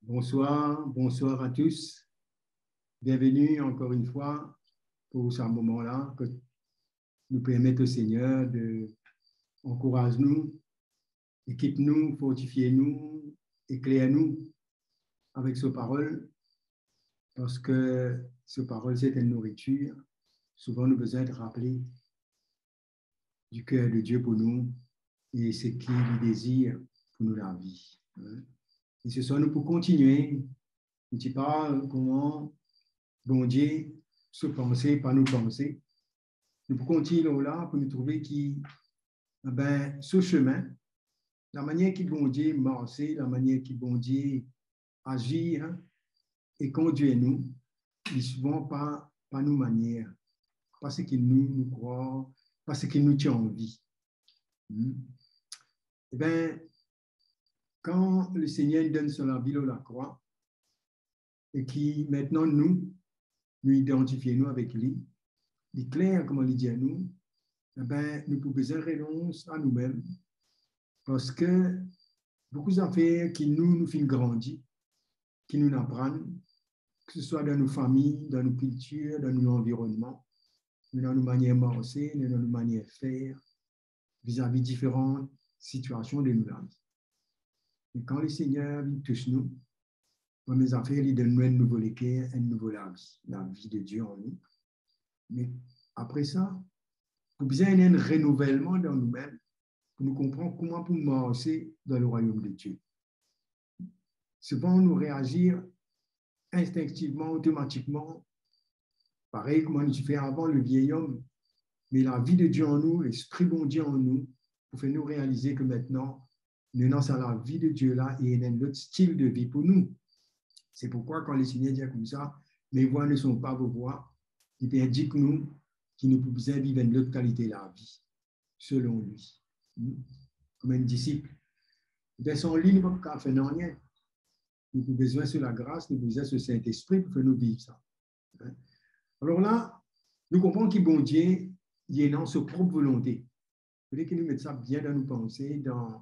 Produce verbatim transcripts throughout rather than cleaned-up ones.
Bonsoir, bonsoir à tous. Bienvenue encore une fois pour ce moment-là que nous permet au Seigneur de encourager nous, équipe nous, fortifier nous, éclaire nous avec sa parole, parce que sa parole c'est une nourriture. Souvent nous avons besoin de rappeler du cœur de Dieu pour nous et ce qu'il désire pour nous la vie. Hein. E seswar nou pou kontinie, nou ti parl kouma Bondie so panse pa nou panse. Nou pou kontinie la pou nou trouve ki, ben, so semin, lamanier ki Bondie marse, lamanier ki Bondie azir e kondir nou, li souvan pa, pa nou manier, pa seki nou, nou krwar, pa seki nou ti anvi. Hmm. E ben, kan Lesegner donn so lavi lor lakrwa, e ki aster nou, nou idantifie nou avek li, li kler kouma li dir nou, e ben, nou pou bizin renons a noumem, parski boukou zafer ki nou, nou finn grandi, ki nou aprann, ki se swa dan nou fami, dan nou kiltir, dan nou lanvironnman, nou ena nou manier marse, nou ena nou manier fer, vizavi diferan sitiasion de nou lavi. Me kan Lesegner vinn tous nou, premie zafer, li donn nou enn nouvo leker, enn nouvo lavi, lavi de Die an nou. Me apre sa, pou bizin ena enn renouvelman dan noumem, pou nou konpran kouma pou marse dan lerwayom de Die. Souvan nou reazir instinktivman, otomatikman, parey kouma nou ti fer avan, le vieil homme, me lavi de Die an nou, Lespri Bondie an nou, pou fer nou realize ki aster nou ena sa lavi de Die la e ena enn lot stil de vi pou nou. Se pourkwa kan Lesegner dir koumsa, "Mes voies ne sont pas vos voies", li pe indik nou ki nou pou bizin viv enn lot kalite lavi, selon li. Hmm? Kouma enn disip. Be san li, nou pa pou kapav fer nanye. Nou pou bizin so lagras, nou pou bizin so Sintespri pou fer nou viv sa. Hein? Alor la, nou konpran ki Bondie, li ena so prop volonte. Fode ki nou met sa bien dan nou panse, dan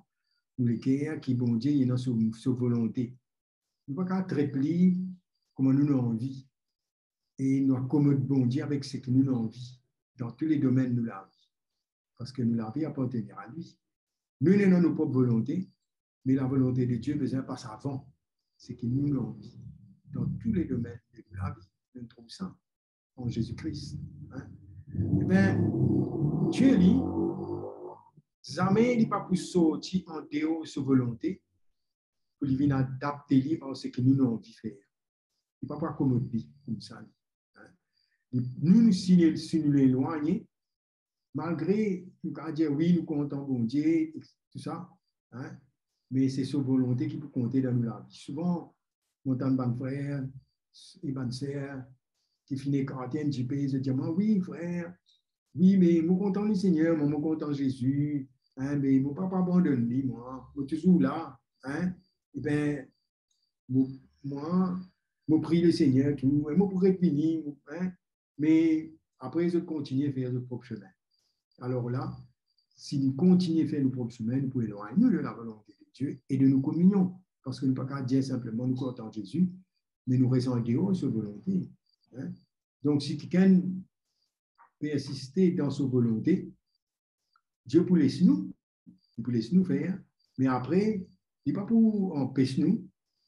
nou leker, ki Bondie, li ena so, so volonte. Nou pa kapav tret li kouma nou, nou anvi. E nou akomod Bondie avek seki nou, nou anvi, dan tou le domenn nou lavi. Parski nou lavi apartenir a li. Nou, nou ena nou prop volonte, me lavolonte de Die bizin pas avan seki nou, nou anvi. Dan tou le domenn de nou lavi, nou trouv sa an Zezi Kri. Hein? E ben, Die, li, zame li pa pou sorti andeor so volonte, pou li vinn adapte li ar seki nou, nou anvi fer. Li pa pou akomod li koumsa. Hein? Li, nou, nou, si nou, si nou elwagne, malgre nou kapav dir, wi, nou kontan Bondie, e tou sa, hein? Me se so volonte ki pou konte dan nou lavi. Souvan, mo tann bann frer e bann ser ki finn ekarte enn tipe, zot dir mwa, "Wi, frer, wi, me mo kontan Lesegner, mwa, mo kontan Zezi, hein, me mo pa pou abandonn li, mwa, mo touzour la, hein, e ben, mo, mwa, mo priy Lesegner tou, e mo pou ret vini, hein." Me apre, zot kontinie fer zot prop semin. Alor la, si nou kontinie fer nou prop semin, nou pou elwagn nou de lavolonte de Die e de nou kominion, parski nou pa kapav dir sinpleman nou kontan Zezi, me nou res andeor so volonte. Hein? Donk, si kikenn persiste dan so volonte, Die pou les nou, li pou les nou fer, me apre, li pa pou anpes nou,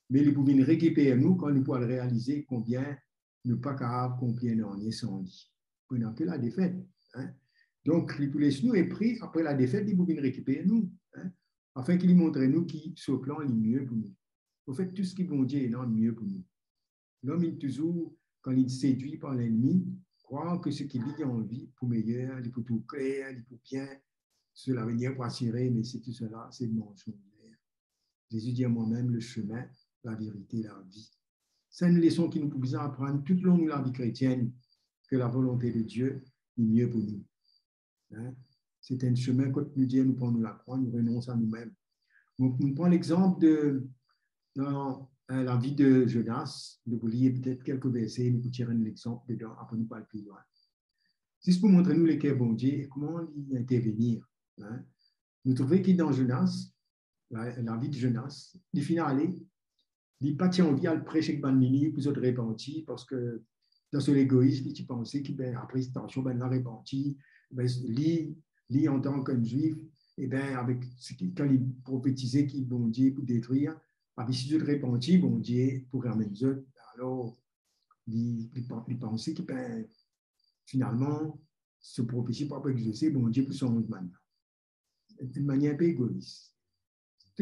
me li pou vinn rekiper nou kan nou pou al realize konbien nou pa kapav konpli nanye san li. Pou ena ke ladefet, hein? Donk, li pou les nou, e apre, apre ladefet, li pou vinn rekiper nou, hein? Afin ki li montre nou ki so plan li mie pou nou. Anfet, tou seki Bondie ena mie pou nou. Lom, li touzour, kan li sedwi par lennmi, krwar ki seki li anvi pou meyer, li pou tou kler, li pou bien, so lavenir pou asire, me si tou sela, se mansonz. Zezi dir, "Mwa mem le semin, laverite, lavi." Se enn leson ki nou pou bizin aprann toutlong nou lavi kretienn, ki lavolonte de Die li mie pou nou. Hein? Se enn semin kot nou dir nou pran nou lakrwa, nou renons a noumem. Mo, mo pran lexanp de, dan, eh, lavi de Jonas, nou pou lir petet kelke verse, nou pou tir enn lexanp dedan, apre nou pou al pli lwin. Zis pou montre nou leker Bondie e kouma li intervenir, hein? Nou trouve ki dan Jonas, la, lavi de Jonas, li finn ale, li pa ti anvi al pres ek bann lili pou zot repanti, parski dan so legois, li ti panse ki, be, apre tansion, bann la repanti, be, li, li antan ki enn Zwif, e be, avek seki, kan li profetize ki Bondie pou detrir, api si zot repanti, Bondie pou ramenn zot. Alor, li, li pa-, li panse ki, be, finalman, so profesi pa pou exerse, Bondie pou sanz bann la. Enn manier inpe egois.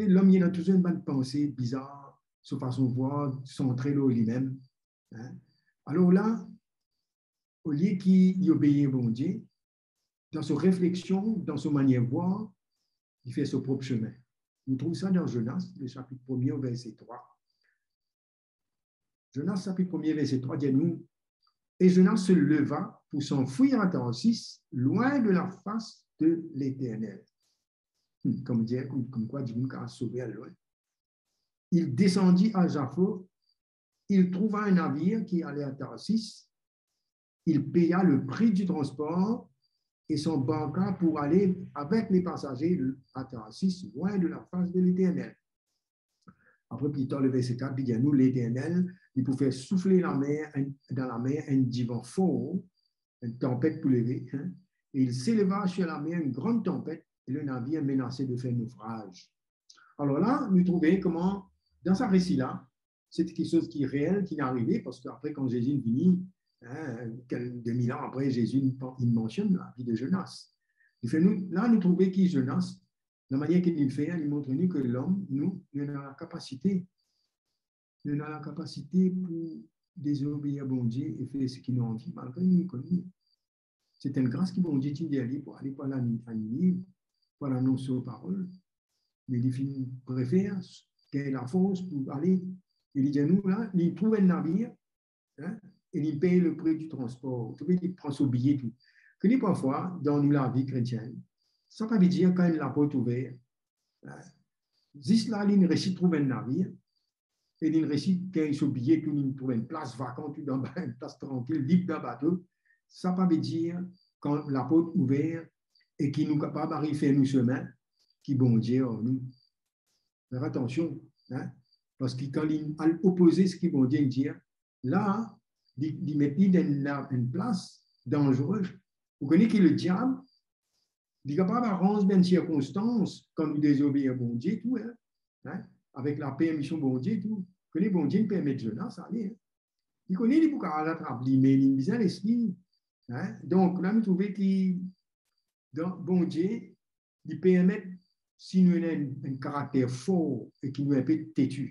Lom ena touzour enn bann panse bizar, so fason vwar, santre lor limem. Hein? Alor la, olie ki li obeir Bondie, dan so refleksion, dan so manier vwar, li fer so prop sime. Nou trouv sa dan Zonas, le sapit premie, verse trwa. Zonas sapit premie, verse trwa dir nou, et Jonas se leva pour s'enfuir à Tarsis, loin de la face de l'Éternel. Hmm, kouma dir, kouma, kouma kwa dimoun kapav sove al lwin. Il descendit à Jafo, il trouva un navire qui allait à Tarsis, il paya le prix du transport et s'embarqua pour aller avec les passagers à Tarsis, loin de la face de l'Éternel. Apre, pli tar, le verse kat, li dir nou, Leternel, li pou fer soufle lamer, enn, dan lamer enn divan for, enn tanpet pou leve, hein, et il s'éleva sur la mer une grande tempête, et le navire menaçait de faire naufrage. Alor la, nou trouve kouma, dan sa resi la, se kiksoz ki reel, ki inn arive, parski apre, kan Zezi vini, hein, kel de mil an apre, Zezi inn, inn mansionn lavi de Zonas. Li fer nou, la, nou trouve ki Zonas, lamanier ki li fer, li montre nou ki lom, nou, nou ena lakapasite. Nou ena lakapasite pou dezobeir Bondie e fer seki nou anvi, malgre nou konn li. Se enn gras ki Bondie ti dir li pou ale, pou al a Niniv, pou al anons so parol. Me li finn prefer gagn lafors pou ale. E li dir nou la, li trouv enn navir, hein, e li pey le prix du transport. Ou trouve, li pran so biye tou. Kone parfwa, dan nou lavi kretien, sa pa ve dir kan enn laport ouver, hein, zis la, li resi trouv enn navir, e li resi gagn so biye tou, li trouv enn plas vakan tou dan, enn plas trankil, lib dan bato. Sa pa ve dir kan laport ouver e ki nou kapav ariv fer nou sime, ki Bondie ar nou. Fer atansion, hein? Parski kan li al opoze seki Bondie dir, la, li, li met li dan enn, enn plas danzere. Ou kone ki lediab, li kapav aranz bann sirkonstans kan nou dezobeir Bondie tou, hein? Hein? Avek lapermision Bondie tou. Kone Bondie inn permet Zonas ale, hein? Li kone li pou kapav atrap li, me li bizin les li, hein? Donk, la nou trouve ki dan Bondie, li permet, si nou ena enn, enn karakter for e ki nou inpe teti,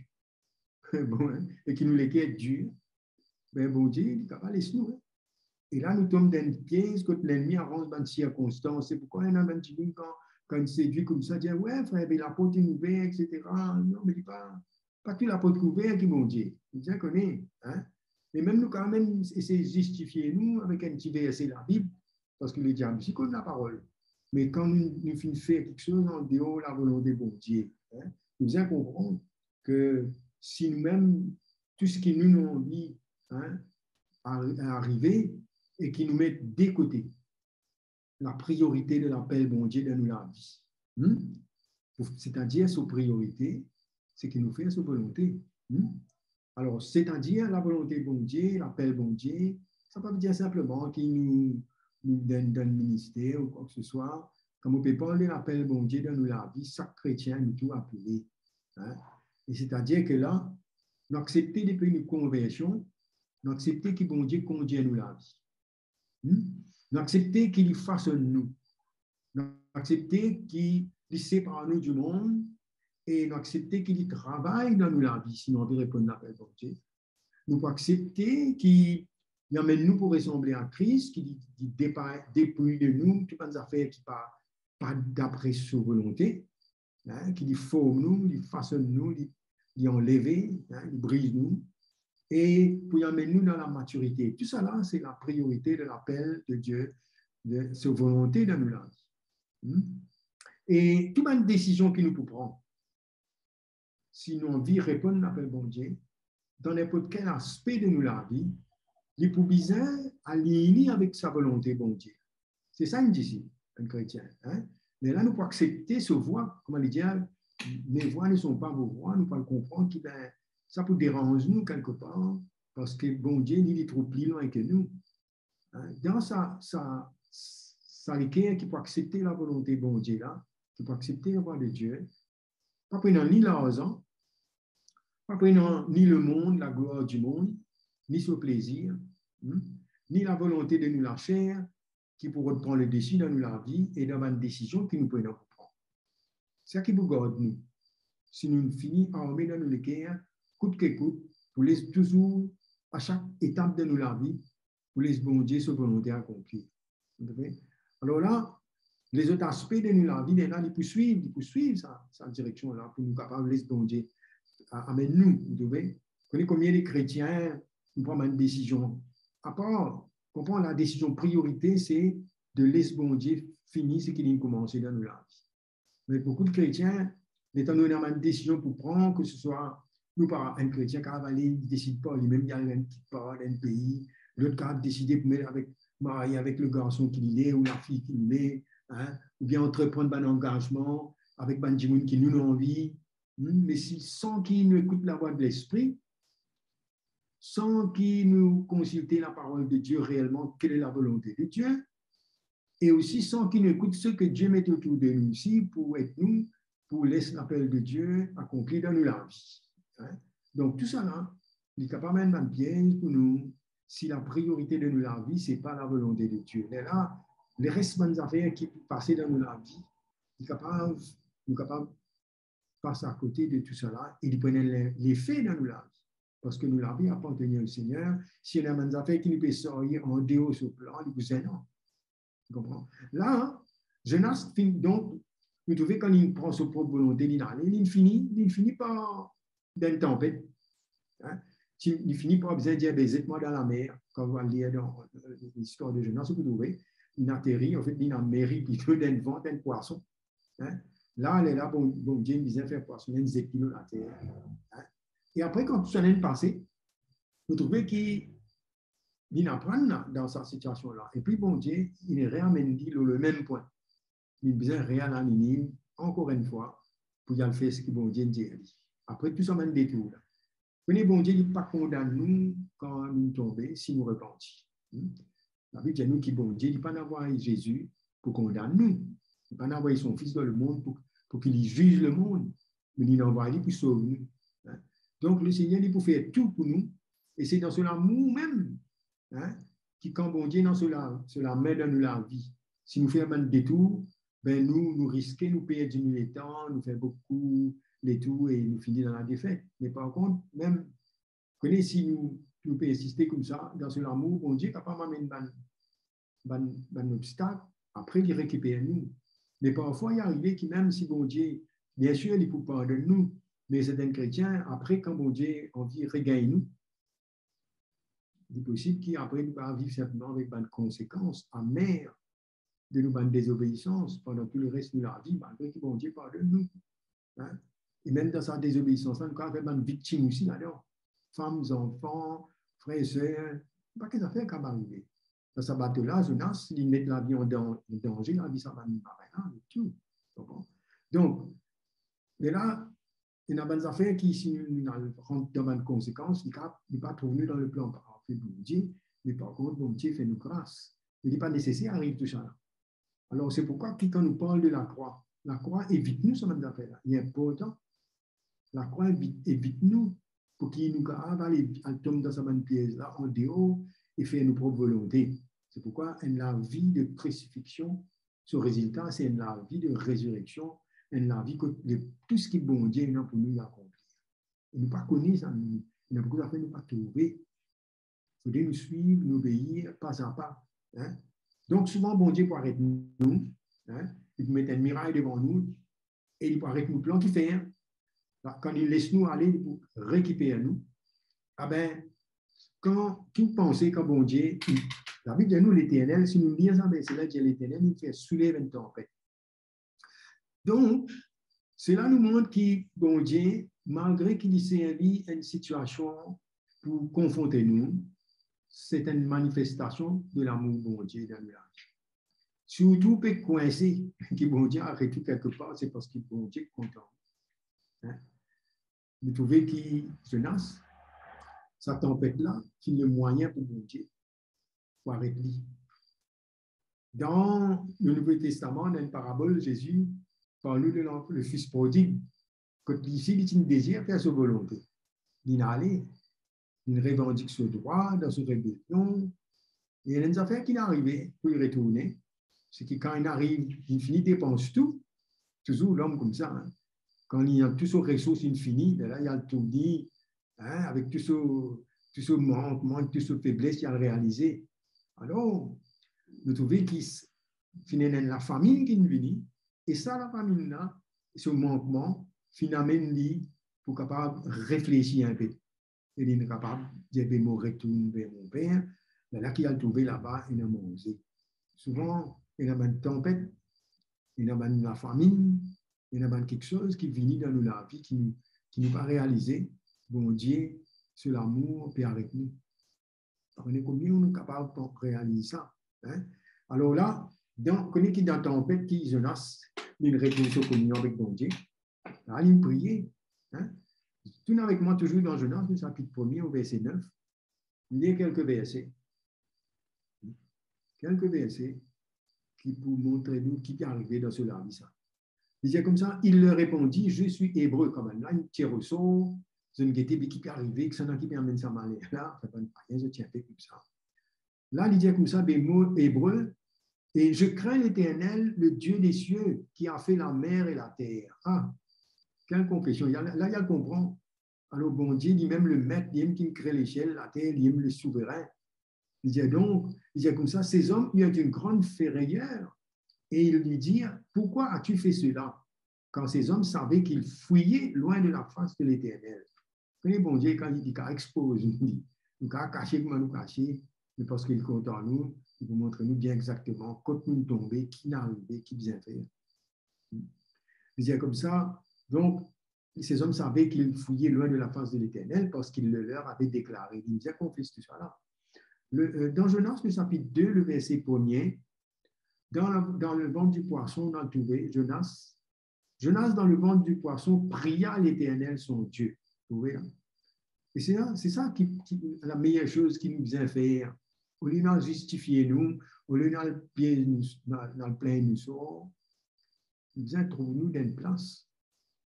bon, hein, e ki nou leker dir, be, Bondie, li kapav les nou, hein. E la, nou tom dan enn piez kot lennmi aranz bann sirkonstans. Se poukwa ena bann dimoun kan, kan inn sedwi koumsa, dir, "We, frer, be laport inn ouver, et cetera." Non, me li pa, pa tou laport ki ouver ki Bondie. Ou bizin kone, hein? E mem nou kapav mem esey zistifie nou avek enn ti verse Labib, parski lediab osi konn laparol. Me kan nou, nou finn fer kiksoz andeor lavolonte Bondie, hein, nou bizin konpran ki si nou mem, tou seki nou, nou anvi, hein, ari-, arive, e ki nou met de kote lapriorite de lapel Bondie dan nou lavi. Hmm? Pou, setadir so priorite, seki nou fer so volonte. Hmm? Alor, setadir lavolonte Bondie, lapel Bondie, sa pa ve dir sinpleman ki nou, nou dan, dan minister ou kwa ki se swa. Kan mo pe parl de lapel Bondie dan nou lavi, sak kretien, nou tou apele. Hein? E setadir ki la, nou aksepte depi nou konversion, nou aksepte ki Bondie kondir nou lavi. Hmm? Nou aksepte ki li fasonn nou. Nou aksepte ki li separ nou dimond e nou aksepte ki li travay dan nou lavi si nou anvi reponn lapel Bondie. Nou pou aksepte ki li amenn nou pou resanble a Kris, ki li, li depa-, depouy de nou tou bann zafer ki pa, pa dapre so volonte, hein, ki li form nou, li fasonn nou, li, li anleve, hein, li briz nou, e pou li amenn nou dan lamatirite. Tousala, se lapriorite de lapel de Die, de so volonte dan nou lavi. Hmm? E tou bann desizion ki nou pou pran, si nou anvi reponn lapel Bondie, dan ninport kel aspe de nou lavi, li pou bizin align li avek sa volonte Bondie. Se sa enn disip, enn kretien, hein? Me la, nou pou aksepte so vwa, kouma li dir, "Mes voies ne sont pas vos voies", nou pou al konpran ki, be, sa pou deranz nou kelkepar, parski Bondie, li, li trouv pli lwin ki nou. Hein, dan sa, sa, sa leker ki pou aksepte lavolonte Bondie la, ki pou aksepte lavwa de Dieu, pa pou ena ni larzan, pa pou ena ni lemond, laglwar dimond, ni so plezir, hmm, ni lavolonte de nou laser ki pou rod pran ledesi dan nou lavi e dan bann desizion ki nou pou ena pou pran. Sa ki pou gard nou, si nou fini arme dan nou leker, kout ki kout, pou les touzour, a sak etap de nou lavi, pou les Bondie so volonte akonpli. Vous comprenez? Alor la, lezot aspe de nou lavi, lerla li pou swiv, li pou swiv sa, sa direksion la, pou nou kapav les Bondie a-, amenn nou, vous comprenez? Kone konbien de kretien, nou pran bann desizion, apar, konpran, la desizion priorite, se de les Bondie fini seki li koumanse dan nou lavi. Me boukou de kretien, letan nou ena bann desizion pou pran, ke se swa nou par enn kretien kapav ale, li desid par limem, li al enn kit par, enn pei, lot kapav deside pou met avek, marye avek le garson ki li le ou lafi ki li le, hein, oubien antreprann bann angazman avek bann dimoun ki nou, nou anvi, hmm, me si, san ki nou ekout lavwa de Lespri, san ki nou konsilte laparol de Dieu reelman, quelle est la volonté de Dieu, e osi san ki nou ekout seki Dieu met otour de nou osi pou ed nou, pou les lapel de Dieu akonpli dan nou lavi. Hein? Donk, tousala, li kapav amenn bann piez pou nou, si lapriorite de nou lavi, se pa lavolonte de Dieu. Lerla, leres bann zafer ki pase dan nou lavi, li kapav, nou kapav pas akote de tousala, e li pou ena le-, lefe dan nou lavi. Parski nou lavi apartenir o Segner. Si ena bann zafer ki nou pe sarye andeor so plan, li pou zenan. Vous comprenez? La, Jonas finn, donk, nou trouve kan li pran so prop volonte, li ale, li fini, li fini par dan enn tanpet. Hein? Ti, li fini par bizin dir, "Be, zet mwa dan lamer." Kan ou al lir dan, euh, listwar de Jonas, ou pou trouve, li ateri, anfet, li ateri plito dan enn vant enn pwason. Hein? La, lerla, bon, Bondie bizin fer pwason, li zet li lor later. Hein? E apre, kan tousala inn pase, nou trouve ki li aprann la, dan sa sitiasion la. Epi Bondie, li reamenn li lor lemem pwin. Li bizin real a Niniv, ankor enn fwa, pou li al fer seki Bondie dir li. Apre tou sa bann detour la. Kone Bondie, li pa kondann nou kan nou tonbe, si nou repanti. Hmm? Labib dir nou ki Bondie, li pa ena avoy Zezi pou kondann nou. Li pa ena avoy so Fis dan lemond pou, pou ki li ziz lemond, me li ena avoy li pou sov nou. Hein? Donk, Lesegner, li pou fer tou pou nou, e se dan so lamour mem, hein, ki kan Bondie ena so la-, so lame dan nou lavi, si nou fer bann detour, be nou, nou riske, nou perdi nou letan, nou fer boukou letour e nou fini dan ladefet. Me par kont, mem, kone si nou, nou pe insiste koumsa, dan so lamour, Bondie kapav amenn bann, bann, bann obstak, apre li rekiper nou. Me parfwa, li arive ki mem si Bondie, biensir, li pou pardonn nou, me serten kretien, apre, kan Bondie anvi regagn nou, li posib ki apre nou va viv sinpleman avek bann konsekans amer de nou bann dezobeisans pandan tou leres nou lavi, malgre ki Bondie pardonn nou. Hein? E mem dan sa dezobeisans la, nou kapav fer bann viktim osi ladan. Fam, zanfan, frer, ser, enn paket zafer kapav arive. Dan sa bato la, Zonas, li met lavi an dan-, an danze, lavi sa bann marin la, e tou. Konpran? Donk, me la, ena bann zafer ki, si nou, nou al rant dan bann konsekans, li pa, li pa trouv nou dan leplan parfe Bondie, me par kont, Bondie fer nou gras. E li pa neseser ariv tousala. Alor, se poukwa ki kan nou parl de lakrwa, lakrwa evit nou sa bann zafer la. Li inportan. Lakrwa evit, evit nou, pou ki nou kapav al, al tom dan sa bann piez la, andeor, e fer nou prop volonte. Se poukwa enn lavi de krisifiksion, so rezilta, se enn lavi de rezireksion, enn lavi kot de tou seki Bondie ena pou nou, li akonpli. E nou pa kone sa, nou, ena boukou zafer nou pa trouve. Fode nou swiv, nou obeir, pa a pa. Hein? Donk, souvan, Bondie pou aret nou, hein? Li pou met enn miray devan nou, e li pou aret nou plan ki fer. La, kan li les nou ale, li pou rekiper nou. Abe, kan, ki ou panse kan Bondie, Labib dir nou Leternel, si nou lir sa verse la, dir Leternel, li fer soulev enn tanpet. Donk, sela nou mont ki Bondie, malgre ki li servi enn sitiasion pou konfronte nou, se enn manifestasion de lamour Bondie dan nou lavi. Si ou trouv ou pe kwinse, ki Bondie aret ou kelkepar, se parski Bondie kontan. Hein? nou trouve ki Zonas, sa tanpet la, finn lemwayin pou Bondie pou aret li. Dan le Nouvo Testaman, dan enn parabol, Zezi parl nou de lan-, le fis prodig, kot li osi, li ti dezir fer so volonte. Li ale, li revandik so drwa dan so rebelion, e ena enn zafer ki arive pou li retourne, se ki kan li ariv, li fini depans tou, touzour lom koumsa, hein. Kan li ena tou so resours, li fini, lerla li al tourn li, hein, avek tou so, tou so mankman, tou so febles, li al realize. Alor, nou trouve ki s-, finn ena enn lafamin ki vini, e sa lafamin la, so mankman, finn amenn li pou kapav reflesi inpe. E li kapav dir, "Be, mo retourn ver mo per," lerla ki al trouve laba ena manze. Souvan, ena bann tanpet, ena bann lafamin, ena bann kiksoz ki vini dan nou lavi ki nou, ki nou pa realize, Bondie, so lamour pe avek nou. Konbien nou kapav realiz sa, hein? Alor la, dan, kone ki dan tanpet ki Zonas, li retourn so kominion avek Bondie. La, li priye, hein? Tourn avek mwa touzour dan Zonas, le sapit premie, o verse nef. Lir kelke verse. Kelke verse ki pou montre nou ki pe arive dan so lavi sa. Li dir koumsa, il leur répondit, "Je suis hébreu." Kan mem la, enn ti resor, zot inn gete, be ki pe arive, kisannla ki pe amenn sa maler la, sa bann payin, zot ti inpe koumsa. La, li dir koumsa, be mo ebre, "Et je crains l'Éternel, le Dieu des cieux, qui a fait la mer et la terre." Ah, kel konfesion. La, la, li al konpran. Alor, Bondie, limem le met, limem ki kre lesiel, later, limem le souverin. Li dir donk, li dir koumsa, ces hommes eurent une grande frayeur et ils lui dirent, "Pourquoi as-tu fait cela?" Quand ces hommes savaient qu'ils fuyaient loin de la face de l'Éternel. Kone Bondie, kan li, li kapav expoz nou, li, nou kapav kase kouma nou kase, me parski li kontan nou, li pou montre nou bien exakteman kot nou tonbe, ki inn arive, ki bizin fer. Li dir koumsa, donc, ces hommes savaient qu'ils fuyaient loin de la face de l'Éternel parce qu'il le leur avait déclaré. Li bizin konfes tou sa la. Le, euh, dans Jonas, le chapitre deux, le verset premier, dans la, dans le ventre du poisson, on a trouvé Jonas, Jonas, dans le ventre du poisson, pria l'Éternel son Dieu. Vous voyez, hein? E se sa, se sa ki, ki, la meyer soz ki nou bizin fer. Olie nou al zistifie nou, olie nou al pie nou, nou al, nou al plinn nou sor, nou bizin trouv nou dan enn plas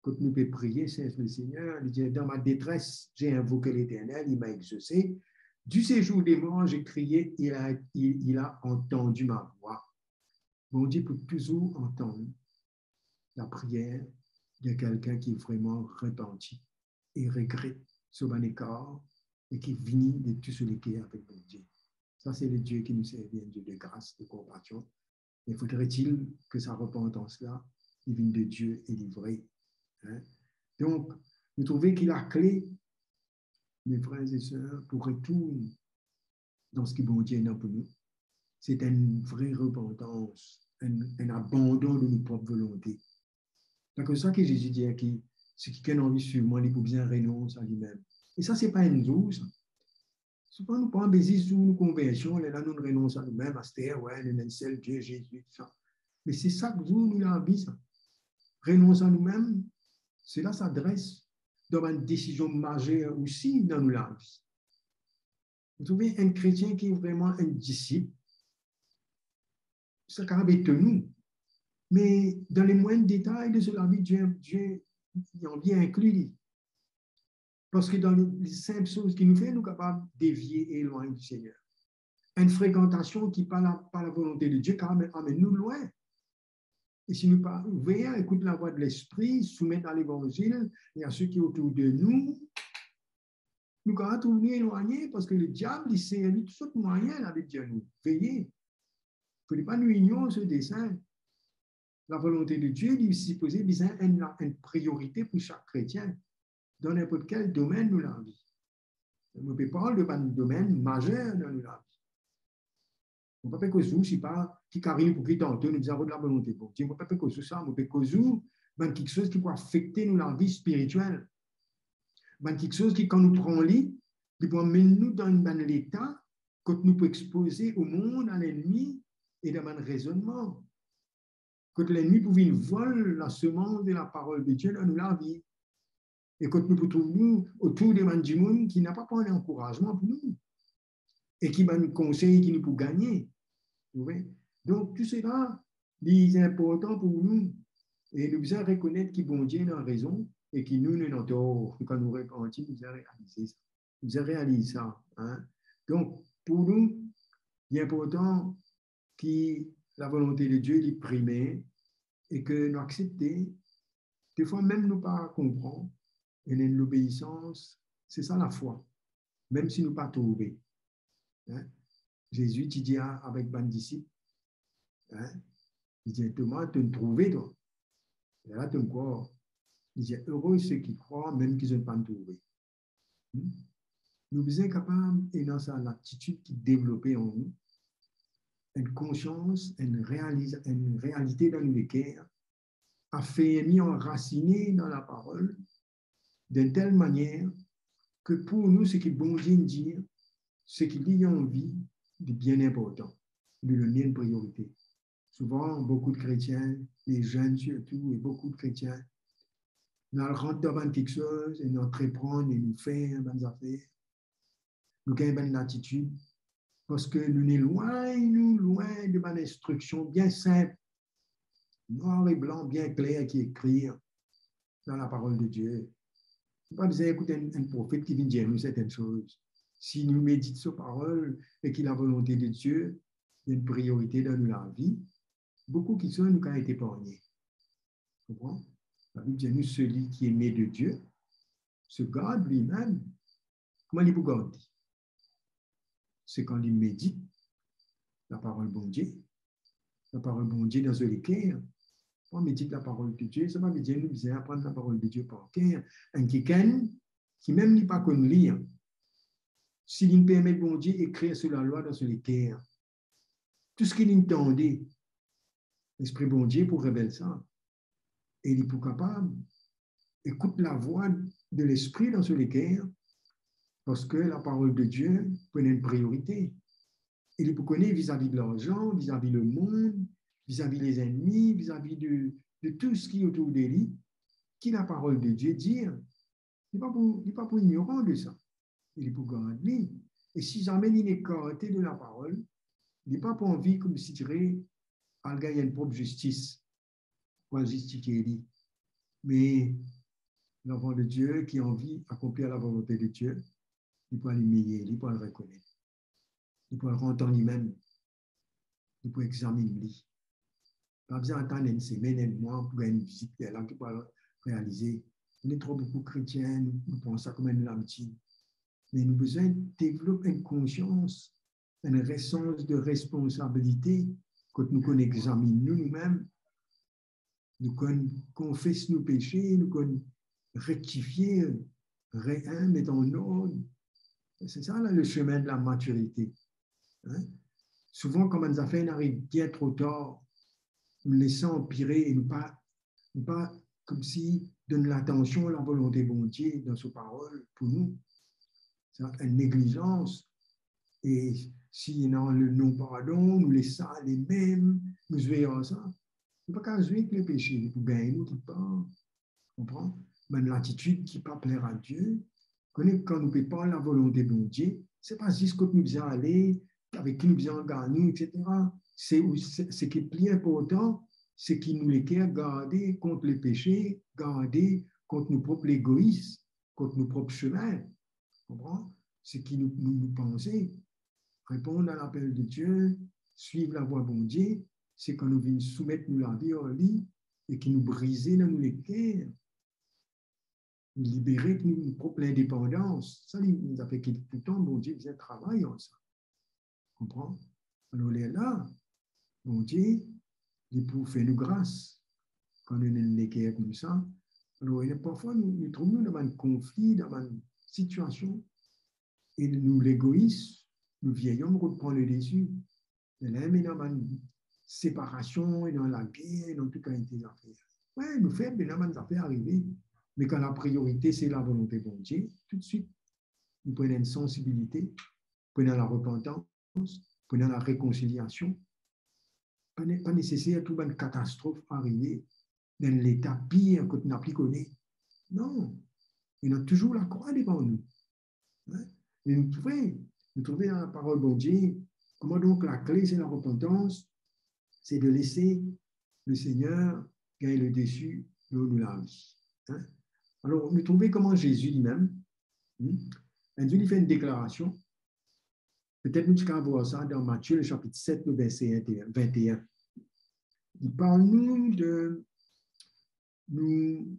kot nou pe priye, serz Lesegner. Li dir, "Dans ma détresse, j'ai invoqué l'Éternel, il m'a exaucé. Du séjour des morts, j'ai crié, il a, il, il a entendu ma voix." Bondie pou touzour antann lapriyer de kelkenn ki vreman repanti e regret so bann ekar e ki vini de tou so leker avek Bondie. Sa se le Die ki nou servi, enn Die de gras, de konpasion. Me fodre-t-il ke sa repantans la, li vinn de Die e li vre. Hein? Donk, nou trouve ki lakle, mes frères et sœurs, pou retourn dan seki Bondie ena pou nou, se enn vre repantans, enn, enn abandon de nou prop volonte. Donk, sa ki Zezi dir ki, "Si kikenn anvi swiv mwa, li pou bizin renons a limem." E sa, se pa enn zour, sa. Souvan nou pran be zis zour nou konversion, lerla nou renons a noumem, aster, we, nou ena enn sel Die, Zezi, sa. Me se sak zour nou lavi, sa. Renons a noumem, sela sa adres dan bann desizion mazer osi dan nou lavi. Vous trouvez, enn kretien ki vreman enn disip, sa kapav etonn nou. Me dan le moyenn detay de so lavi, Die, Die, li anvi inkli li. Parski dan le, le sinp soz ki nou fer, nou kapav devie e elwagn di Segner. Enn frekantasion ki pa la, pa lavolonte de Die kapav amenn nou lwin. E si nou pa ouver, ekout lavwa de Lespri, soumet a Levanzil e a seki otour de nou, nou kapav trouv nou elwagne, parski lediab, li servi tou sort mwayin, Labiblad dir nou, veye. Fode pa nou ignor so desin. Lavolonte de Die, li sipoze bizin enn, enn priorite pou sak kretien. Dan ninport kel domenn nou lavi. Mo pe parl de bann domenn mazer dan nou lavi. Mo pa pe koz ou, sipa, ki kari nou pou ki tanto, nou bizin rod lavolonte Bondie. Mo pa pe koz ou sa, mo pe koz ou bann kiksoz ki pou afekte nou lavi spiritiel. Bann kiksoz ki, kan nou pran li, li pou amenn nou dan enn bann leta kot nou pou expoze omond, a lennmi e dan bann rezonnman. Kot lennmi pou vinn vol lasemans de laparol de Die dan nou lavi. E kot nou pou trouv nou otour de bann dimoun ki napa pran ankourazman pou nou, e ki bann konsey ki nou pou gagne. Ou trouve? Donk, tou sela, li inportan pou nou, e nou bizin rekonet ki Bondie ena rezon e ki nou, nou ena tor. Kan nou repanti, nou bizin realize sa. Nou bizin realize sa, hein. Donk, pou nou, li inportan ki lavolonte de Die, li prime, e ke nou aksepte. Defwa mem nou pa konpran, ena enn lobeisans, se sa lafwa, mem si nou pa trouve. Hein? Zezi ti dir avek bann disip, hein, li dir Toma, "To'nn trouve twa? Lerla to'nn krwar." Li dir, "Ere seki krwar, mem ki zot pa'nn trouve." Hmm? Nou bizin kapav ena sa latitid ki devlope an nou, enn konsians, enn realiz-, enn realite dan nou leker, afermi, anrasine dan laparol, dan enn tel manier ke pou nou, seki Bondie dir, seki li anvi, li bien inportan, nou donn li enn priorite. Souvan, boukou de kretien, lezenn sirtou, e boukou de kretien, nou al rant dan bann kiksoz, e nou antreprann, e nou fer bann zafer. Nou gagn bann latitid, parski nou elwagn nou lwin de bann instriksion bien sinp, nwar e blan, bien kler, ki ekrir dan laparol de Die. Nou pa bizin ekout enn, enn profet ki vinn dir nou sertenn soz. Si nou medit so parol e ki lavolonte de Die enn priorite dan nou lavi, boukou kiksoz nou kapav epargne. Konpran? Labib dir nou, "Celui qui est né de Dieu se garde lui-même." Kouma li pou gard li? Se kan li medit laparol Bondie. Laparol Bondie dan so leker. Kan nou medit laparol de Die, sa pa ve dir nou bizin aprann laparol de Die par ker. Enn kikenn ki mem li pa konn lir, si li permet Bondie ekrir so lalwa dan so leker, tou seki li tande, Lespri Bondie pou revel sa. E li pou kapav ekout lavwa de Lespri dan so leker, parski laparol de Die pou ena enn priorite. E li pou kone vizavi de larzan, vizavi lemond, vizavi lezennmi, vizavi de, de tou seki otour de li, ki laparol de Die dir. Li pa pou, li pa pou ignoran de sa. E li pou gard li. E si zame li ekarte de laparol, li pa pou anvi koumsidire al gagn enn prop zistis pou al zistifie li. Me lanfan de Die ki anvi akonplir lavolonte de Die, li pou al imilie, li pou al rekonet. Li pou al rant an limem. Li pou examinn li. Pa bizin atann enn semenn, enn mwa pou gagn enn vizit, lerla ki pou al realize. Ena tro boukou kretien, nou, nou pran sa kouma enn labitid. Me nou bizin devlop enn konsians, enn sans de responsabilite, kot nou konn examinn nou, noumem, nou konn konfes nou pese, nou konn rektifie, re-, hein, met an ord. Se sa la, le chemin de la maturité. Hein? Souvan, kan bann zafer inn ariv bien tro tar, nou les sa anpire e nou pa, nou pa koumsi donn latansion lavolonte Bondie dan so parol pou nou. Sa enn neglizans. E si ena le non-pardon, nou les sa ale mem, nou zwe ar sa. Nou pa kav zwe ek lepese, li pou gagn nou kikpar. Konpran? Bann latitid ki pa pler a Die, kone kan nou pe parl lavolonte Bondie, se pa zis kot nou bizin ale, avek ki nou bizin gagn, et cetera. Se, se, seki pli inportan, seki nou leker garde kont lepese, garde kont nou prop legois, kont nou prop sime. Konpran? Seki nou, nou, nou panse, reponn a lapel de Die, swiv lavwa Bondie, se kan nou vinn soumet nou lavi ar li e ki nou brize dan nou leker, libere nou, nou prop lindepandans. Sa, li, li zafer ki toutan Bondie bizin travay ar sa. Konpran? Alor, lerla, Bondie, li pou fer nou gras kan nou ena enn leker koumsa. Alor, ena parfwa nou, nou trouv nou dan bann konfli, dan bann sitiasion, e nou legois, nou vieilhomme rod pran le dessus. E la mem ena bann separasion, ena lager, ena tou kalite zafer. Wi, nou fer, ena bann zafer arive. Me kan lapriorite se lavolonte Bondie, toutswit, nou pou ena enn sansibilite, pou ena larepantans, pou ena larekonsiliasion. Pa ne-, pa neseser tou bann katastrof arive dan enn leta pir kot nou pa kone. Non. Ena touzour lakrwa devan nou. Hein? E nou trouve, nou trouve dan laparol Bondie, kouma donk lakle se larepantans, se de lese Lesegner gagn ledesi lor nou lavi. Hein? Alor, nou trouve kouma Zezi limem, hmm, enn zour li fer enn deklarasion, petet nou ti kapav vwar sa dan Matie, le sapit set, le verse vinte et un. Li parl nou de nou,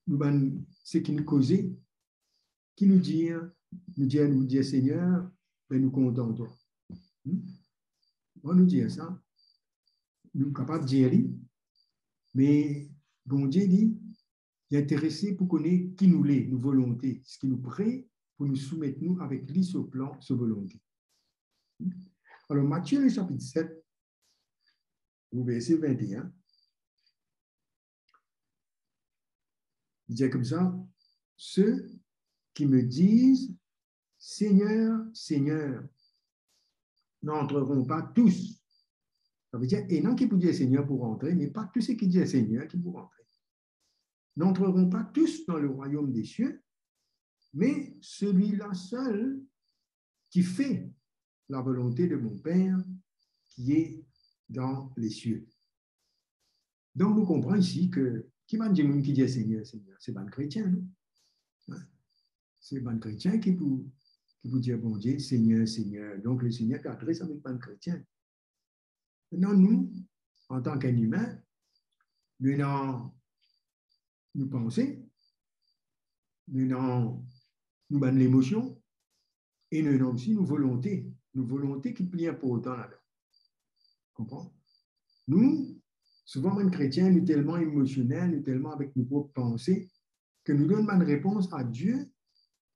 nou bann, seki nou koze, ki nou dir, nou dir, nou dir, Segner, be nou kontan twa. Hmm? Kan nou dir sa, nou kapav dir li, me Bondie li, li interese pou kone ki nou le, nou volonte, seki nou pre pou nou soumet nou avek li so plan, so volonte. Alor, Matie, le sapit set, le verse vinte et un, li dir koumsa, ceux qui me disent, Seigneur, Seigneur, n'entreront pas tous. Savedir, ena ki pou dir Segner pou rantre, me pa tou seki dir Segner ki pou rantre. N'entreront pas tous dans le royaume des cieux, mais celui-là seul qui fait la volonté de mon Père qui est dans les cieux. Donk, nou konpran isi ke ki bann dimoun ki dir Segner, Segner, se bann kretien, non? Hein? Se bann kretien ki pou, ki pou dir Bondie, Segner, Segner. Donk, Lesegner pe adres avek bann kretien. Mintnan, nou, antan ki enn imin, nou ena nou panse, nou ena nou bann lemosion, e nou ena osi nou volonte. Nou volonte ki pli inportan ladan. Konpran? Nou, souvan bann kretien, nou telman emosionel, nou telman avek nou prop panse, ke nou donn bann repons a Die,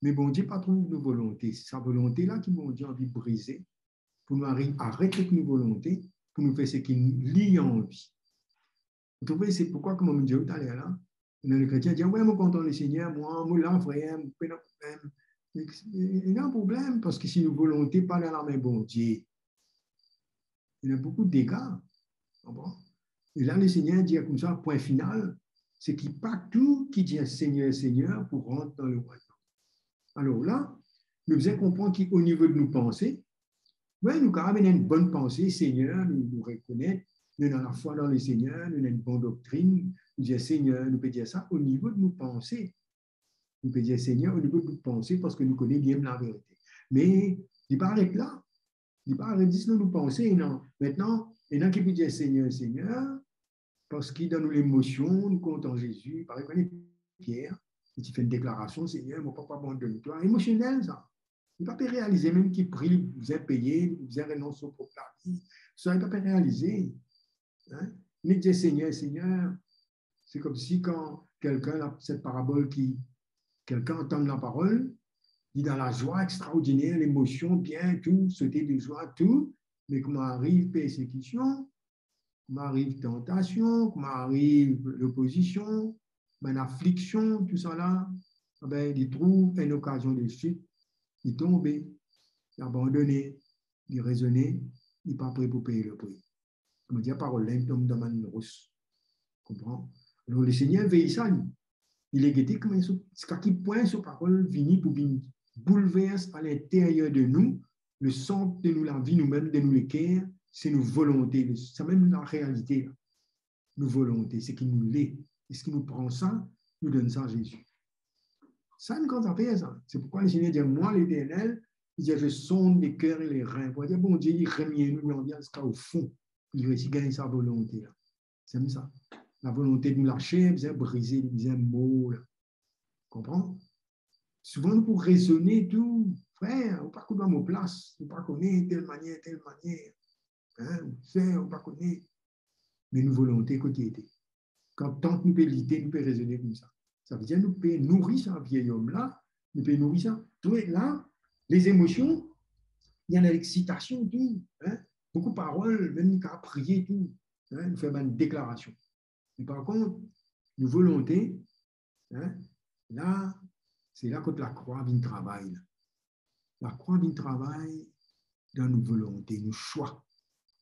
me Bondie pa trouv nou volonte. Sa volonte la ki Bondie anvi brize, pou nou ariv aret ek nou volonte, pou nou fer seki li anvi. Ou trouve, se poukwa, kouma mo dir ou taler la, ena bann kretien dir, "We, mo kontan Lesegner, mwa, mo la, frer, mo pena problem." Me, ena problem, parski si nou volonte pa dan lame Bondie, ena boukou dega. Konpran? E la, Lesegner dir koumsa, pwin final, seki pa tou ki dir Segner, Segner pou rant dan lerwayom. Alor la, nou bizin konpran ki o nivo de nou panse, wi, nou kapav ena enn bonn panse, Segner, nou, nou rekonet, nou ena lafwa dan Lesegner, nou ena enn bon doktrin, nou dir Segner, nou pe dir sa o nivo de nou panse. Nou pe dir Segner o nivo de nou panse, parski nou kone li mem laverite. Me li pa aret la. Li pa aret zis dan nou panse, non. Mintnan, ena ki pou dir Segner, Segner, parski dan nou lemosion, nou kontan Zezi, parey, kone Pier, li ti fer enn deklarasion, "Segner, mo pa pou abandonn twa." Emosionel, sa. Li pa pe realize mem ki pri li bizin peye, li bizin renons so prop lavi. Sa, li pa pe realize. Hein? Li dir, "Segner, Segner." Se koumsi kan kelkenn, la, set parabol ki, kelkenn antann laparol, li dan lazwa extraordiner, lemosion, bien, tou, sote de zwa, tou, me kouma ariv persekision, kouma ariv tantasion, kouma ariv lopozision, bann afliksion, tousala, abe, li trouv enn okazion de sit, li tonbe, li abandone, li rezone, li pa pre pou pey lepri. Kouma dir, parol la inn tom dan bann rous. Konpran? Alor, Lesegner vey sa, li. Li le gete kouma so, ziska ki pwin so parol vini pou vinn boulvers a linteryer de nou, le sant de nou lavi, nou mem, de nou leker, se nou volonte, le, sa mem larealite la. Nou volonte, seki nou le. Eski nou pran sa, nou donn sa Zezi? Sa enn gran zafer, sa. Se poukwa Lesegner dir, "Moi, l'Éternel, je sonde les cœurs et les reins." Pou dir Bondie, li remie nou, li anvi al ziska o fon, pou li resi gagn sa volonte la. Semem sa. Lavolonte de nou laser bizin brize, bizin mor la. Konpran? Souvan nou pou rezone tou, "Frer, ou pa kout dan mo plas, ou pa kone tel manier, tel manier. Hein, ou fer, ou pa kone." Me nou volonte kot li ete? Kan tant nou pe lite, nou pe rezone koumsa. Savedir nou pe nouri sa vie om la, nou pe nouri sa. Tou la, lezemosion, li ena lexitasion tou, hein? Boukou parol, mem nou kapav priye tou, hein? Nou fer bann deklarasion. Me par kont, nou volonte, hein, la, se la kot lakrwa vinn travay la. Lakrwa vinn travay dan nou volonte, nou swa.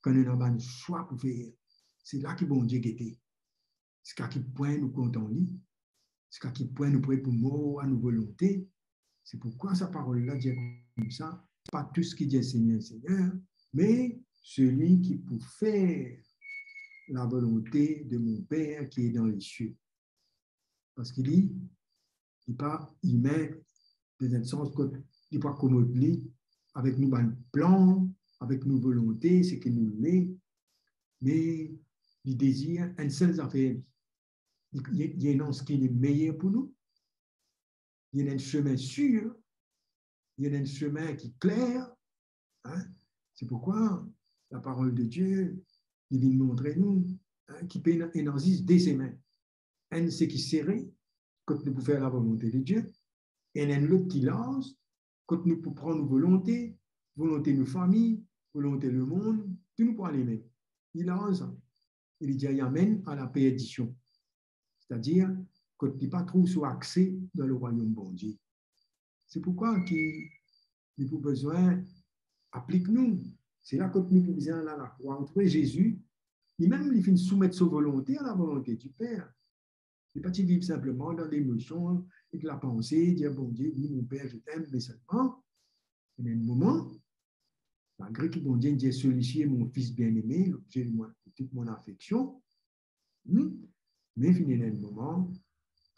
Kan nou ena bann swa pou fer, se la ki Bondie gete. Ziska ki pwin nou kontan li, Ziska ki pwin nou pre pou mor a nou volonte? Se pourkwa sa parol la dir koumsa, pa tou seki dir Segner, Segner, me selwi ki pou fer lavolonte de mon Per ki est dans les cieux. Parski li, li pa imin, dan enn sans kot li pou akomod li avek nou bann plan, avek nou volonte, seki nou le, me li dezir enn sel zafer, li, li, li ena seki le meyer pou nou, li ena enn semin sir, li ena enn semin ki kler, hein? Se pourkwa laparol de Die, li vinn montre nou, hein, ki pe ena, ena zis de semin. Enn seki sere, kot nou pou fer lavolonte de Die, e enn lot ki larz, kot nou pou pran nou volonte, volonte nou fami, volonte lemond, tou nou pou ale mem. Li larz, e li dir li amenn a laperdision. Setadir, kot li pa trouv so akse dan lerwayom Bondie. Se pourkwa ki nou pou bizin aplik nou. Se la kot nou pou bizin al lakrwa. Ou trouve Zezi, li mem li finn soumet so volonte a lavolonte di Per. Li pa ti viv sinpleman dan lemosion ek lapanse, dir, Bondie, wi, mon Per, je t'aime, me selman, ena enn moman, malgre ki Bondie dir, celui-ci est mon Fils bien-aimé, l'objet de mon, de toute mon affection, hmm, me finn ena enn moman,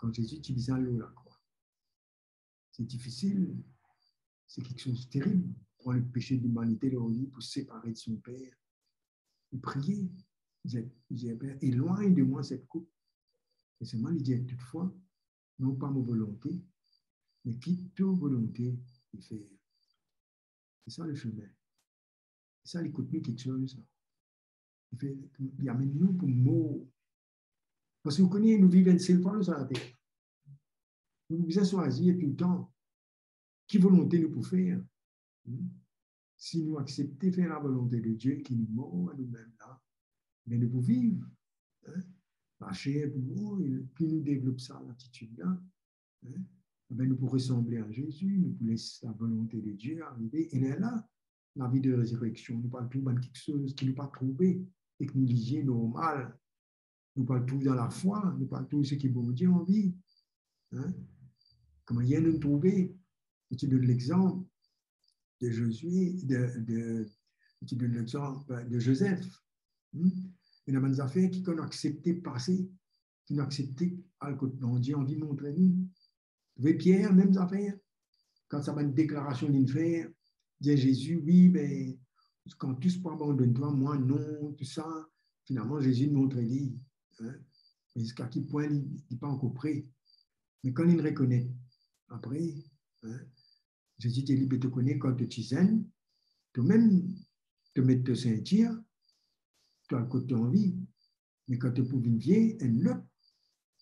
kan Zezi ti bizin al lor lakrwa. Se difisil, se kiksoz terib, pran lepese de limanite lor li pou separe de son Per. Li priye, dir, dir, Per, elwagn de mwa set koup. E selman li dir, toutfwa, non pa mo volonte, me ki to volonte li fer. Se sa lesemin. Se sa, li kout nou kiksoz, sa. Li fer, li amenn nou pou mor. Parski ou kone, nou viv enn sel fwa lor sa later. Nou bizin swazir toultan ki volonte nou pou fer. Hmm? Si nou aksepte fer lavolonte de Die, ki nou mor a noumem la, me nou pou viv, hein? Laser pou mor, e pli nou devlop sa latitid la, hein, ebe, nou pou resanble a Zezi, nou pou les lavolonte de Die arive, e lerla, lavi de rezireksion, nou pou al trouv bann kiksoz ki nou pa trouve, ek nou lizie normal. Nou pou al trouv dan lafwa, nou pou al trouv seki Bondie anvi. Hein? Kouma yer nou trouve, nou ti donn lexanp de Zezi, de, de, nou ti donn lexanp de Zozef. Hmm? Ena bann zafer ki kan nou aksepte pase, ki nou aksepte al kot Bondie anvi montre nou. Ou trouve Pier, mem zafer. Kan sa bann deklarasion linn fer, dir Zezi, wi, be, kan tous pou abandonn twa, mwa non, tou sa. Finalman, Zezi montre li, hein, me ziska ki pwin li, li pa ankor pre. Me kan linn rekonet apre, hein, Zezi dir li, be to kone kan to ti zenn, to mem to met to sintir, to al kot to anvi. Me kan to pou vinn vie, enn lot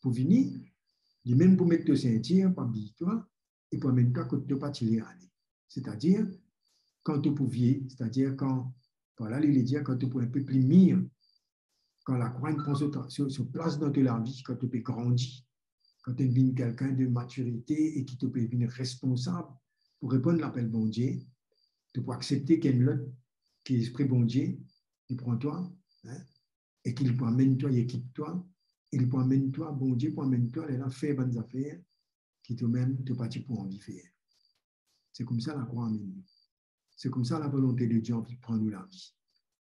pou vini, limem pou met to sintir, pou abiy twa, e pou amenn twa kot to pa ti le ale. Setadir, kan to pou vie, setadir kan, vwala, li le dir, kan to pou inpe pli mir, kan lakrwa inn pran so, so, so plas dan to lavi, kan to pe grandi, kan to vinn kelkenn de matirite e ki to pe vinn responsab pou reponn lapel Bondie, to pou aksepte ki enn lot, ki Lespri Bondie, li pran twa, hein, e ki li pou amenn twa, li ekip twa, e li pou amenn twa, Bondie pou amenn twa, lerla fer bann zafer ki to mem to pa ti pou anvi fer. Se koumsa lakrwa amenn nou. Se koumsa lavolonte de Die anvi pran nou lavi.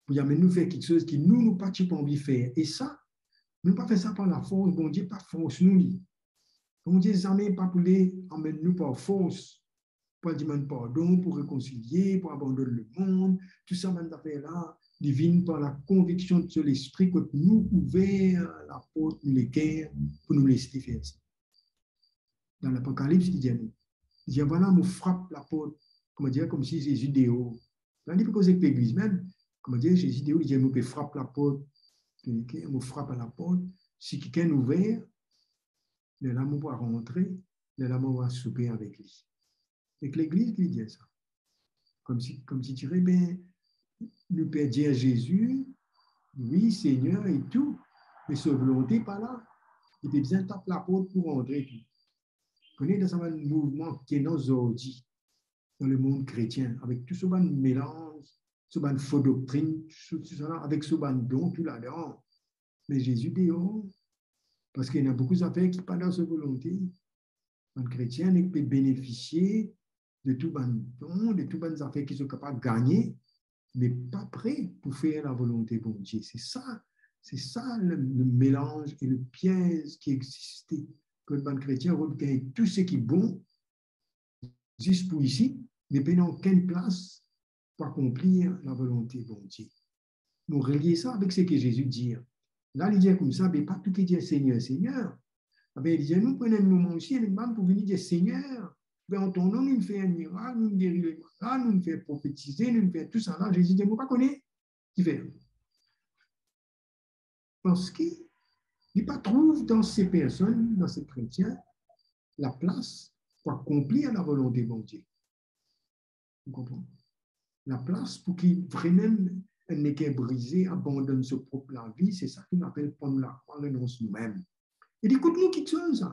Pou li amenn nou fer kiksoz ki nou, nou pa ti pou anvi fer. E sa, nou pa fer sa par lafors, Bondie pa fors nou li. Bondie zame pa pou le amenn nou par fors, pou al dimann pardon, pou rekonsilie, pou abandonn lemond, tou sa bann zafer la, li vinn par lakonviksion de so Lespri kot nou ouver laport nou leker pou nou les li fer sa. Dan Lapokalips, li dir nou, li dir, vwala, mo frap laport. Kouma dir, koumsi Zezi deor. La, li pe koz ek legliz mem. Kouma dir, Zezi deor, li dir, mo pe frap laport. Ok, mo frap a laport. Si kikenn ouver, lerla mo pou rantre, lerla mo va soupe avek li. Ek legliz ki li dir sa. Koumsi, koumsi ti dire, be, nou pe dir Zezi, wi, Segner e tou, me so volonte pa la. Li pe bizin tap laport pou rantre tou. Kone dan sa bann mouvman ki ena zordi dan lemond kretien, avek tou so bann melanz, so bann fo doktrinn, tou, tou sa la, avek so bann don tou ladan. Me Zezi deor, Parski ena boukou zafer ki pa dan so volonte. Bann kretien nek pe benefisie de tou bann don, de tou bann zafer ki zot kapav gagne, me pa pre pou fer lavolonte Bondie. Se sa, se sa le, le melanz e le piez ki existe. Kot bann kretien rod gagn tou seki bon, zis pou isi, me pena okenn plas pou akonplir lavolonte Bondie. Nou relie sa avek seki Zezi dir. La, li dir koumsa, be pa tou ki dir, "Segner, Segner." Abe, li dir, nou pran enn moman osi, enn bann pou vini dir, "Segner, be an to nom, nou fer enn mirak, nou geri lemalad, nou fer profetize, nou fer tou sa la." Zezi dir, "Mo pa kone ki fer." Parski li pa trouv dan se personn, dan se kretien, laplas pou akonplir lavolonte Bondie. Ou konpran? Laplas pou ki vremem enn leker brize abandonn so prop lavi, se sa ki nou apel pran nou lakrwa, renons noumem. E li kout nou kiksoz sa.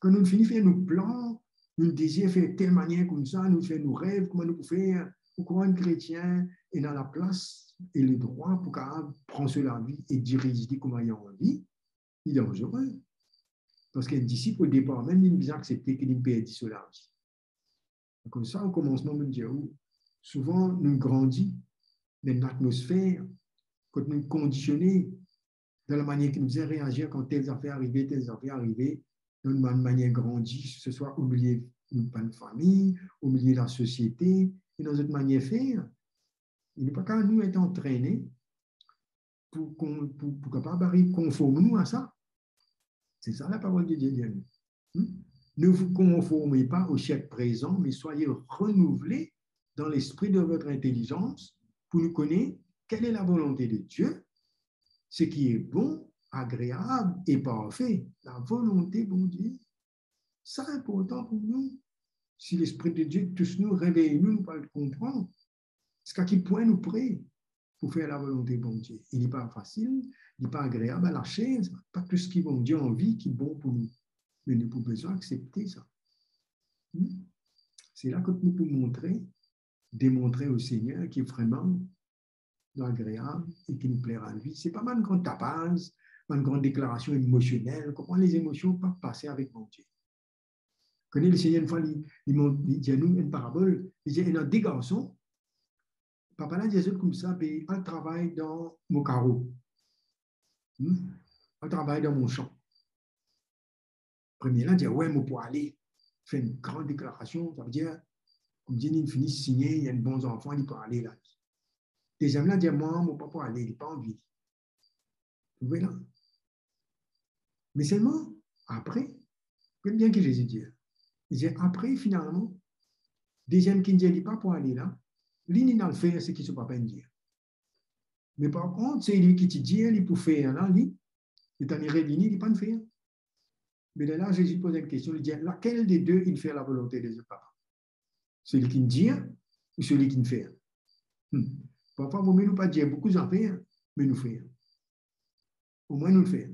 Kan nou fini fer nou plan, nou dezir fer tel manier koumsa, nou fer nou rev, kouma nou pou fer, ou krwar enn kretien ena laplas e ledrwa pou kapav pran so lavi e diriz li kouma li anvi, li danzere. Parski enn disip, o depar mem, li bizin aksepte ki li perdi so lavi. Akoz sa, o komansman, mo dir ou, souvan nou grandi dan enn atmosfer kot nou kondisione dan lamanier ki nou bizin reazir kan tel zafer arive, tel zafer arive, dan nou manier grandi, seswa omilie nou bann fami, omilie lasosiete, e dan zot manier fer. E nou pa kapav nou et antrene pou kon-, pou, pou kapav ariv konform nou a sa. Se sa laparol de Die dir nou. Hmm? Ne vous conformez pas au siècle présent, mais soyez renouvelés dans l'esprit de votre intelligence, pou nou kone quelle est la volonté de Dieu, ce qui est bon, agréable et parfait. Lavolonte Bondie. Sa inportan pou nou. Si Lespri de Die tous nou, revey nou, nou pou al konpran ziska ki pwin nou pre pou fer lavolonte Bondie. E li pa fasil, li pa agreab a laser, pa tou seki Bondie anvi ki bon pou nou. Me nou pou bizin aksepte sa. Hmm? Se la kot nou pou montre, demontre o Segner ki vreman nou agreab e ki nou pler a li. Se pa bann gran tapaz, bann gran deklarasion emosionel. Konpran, lezemosion pa pase avek Bondie. Kone Lesegner enn fwa li, li mont-, li dir nou enn parabol, li dir ena de garson, papa la dir zot koumsa, be al travay dan mo karo. Hmm? Al travay dan mo san. Premie la dir, we, mo pou ale, fer enn gran deklarasion, savedir, koumdir li fini signe, li enn bon zanfan, li pou ale la. Deziem la dir, mwa, mo pa pou ale, li pa anvi. Ou trouve la? Me selman, apre, get bien ki Zezi dir. Li dir, apre, finalman, deziem ki dir li pa pou ale la, li, li al fer seki so papa inn dir. Me par kont, seki li ti dir li pou fer la, li, li tann revini, li pa'nn fer. Me lerla, Zezi poz enn kestion, li dir, laquel des deux il fait la volonté de son papa? Seki inn dir ou seki inn fer? Hmm. Parfwa, vomie nou pa dir boukou zafer, me nou fer. Omwin nou fer.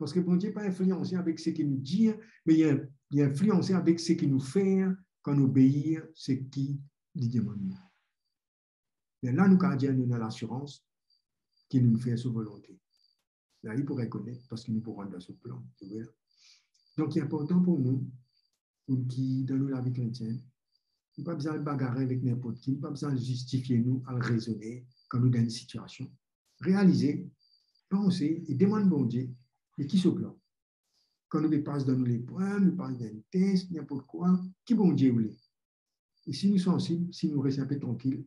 Parski Bondie pa inflianse avek seki nou dir, me li, li inflianse avek seki nou fer kan nou obeir seki li demann nou. Lerla nou kapav dir nou ena lasirans ki nou fer so volonte. La li pou rekonet parski nou pou rant dan so plan, ou trouve la. Donk, li inportan pou nou, pou ki dan nou lavi kretien, nou pa bizin al bagare avek ninport ki, nou pa bizin al zistifie nou, al rezone kan nou dan enn sitiasion. Realize, panse e demann Bondie, me ki so plan? Kan nou pe pas dan nou leprev, nou pas dan enn tes, ninport kwa, ki Bondie oule? E si nou sansib, si nou res inpe trankil,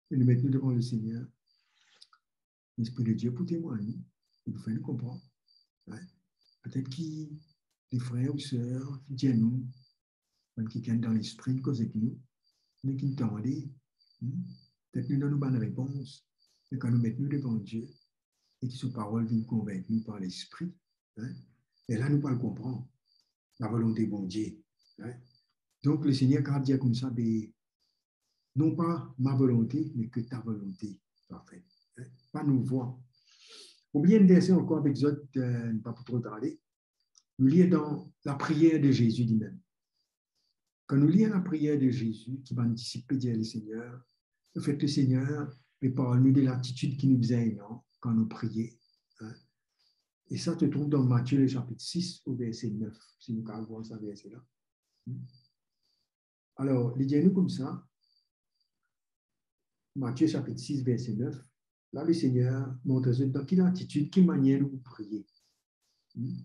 e nou met nou devan Lesegner, Lespri de Die pou temwagn nou, li pou fer nou konpran. Wi. Petet ki de frer ou ser ki dir nou, bann kikenn dan lespri koz ek nou, nou ki tande, hmm? Petet nou donn nou bann repons, me kan nou met nou devan Die, e ki so parol vinn konvink nou par Lespri, wi, e la nou pou al konpran lavolonte Bondie, wi. Donk, Lesegner kapav dir koumsa, be, non pas ma volonté, mais que ta volonté soit faite. Wi, pa nou vwa. Oubien enn verse ankor avek zot, eh, pa pou tro tarde. Nou lir dan lapriyer de Zezi limem. Kan nou lir lapriyer de Zezi, ki bann disip pe dir Lesegner, anfet, Lesegner pe parl nou de latitid ki nou bizin ena kan nou priye, wi. E sa to trouv dan Matie, le sapit sis, o verse nef, si nou kapav vwar sa verse la. Alor, li dir nou koumsa, Matie sapit sis, verse nef, la, Lesegner montre zot dan ki latitid, ki manier nou pou priye. Hmm?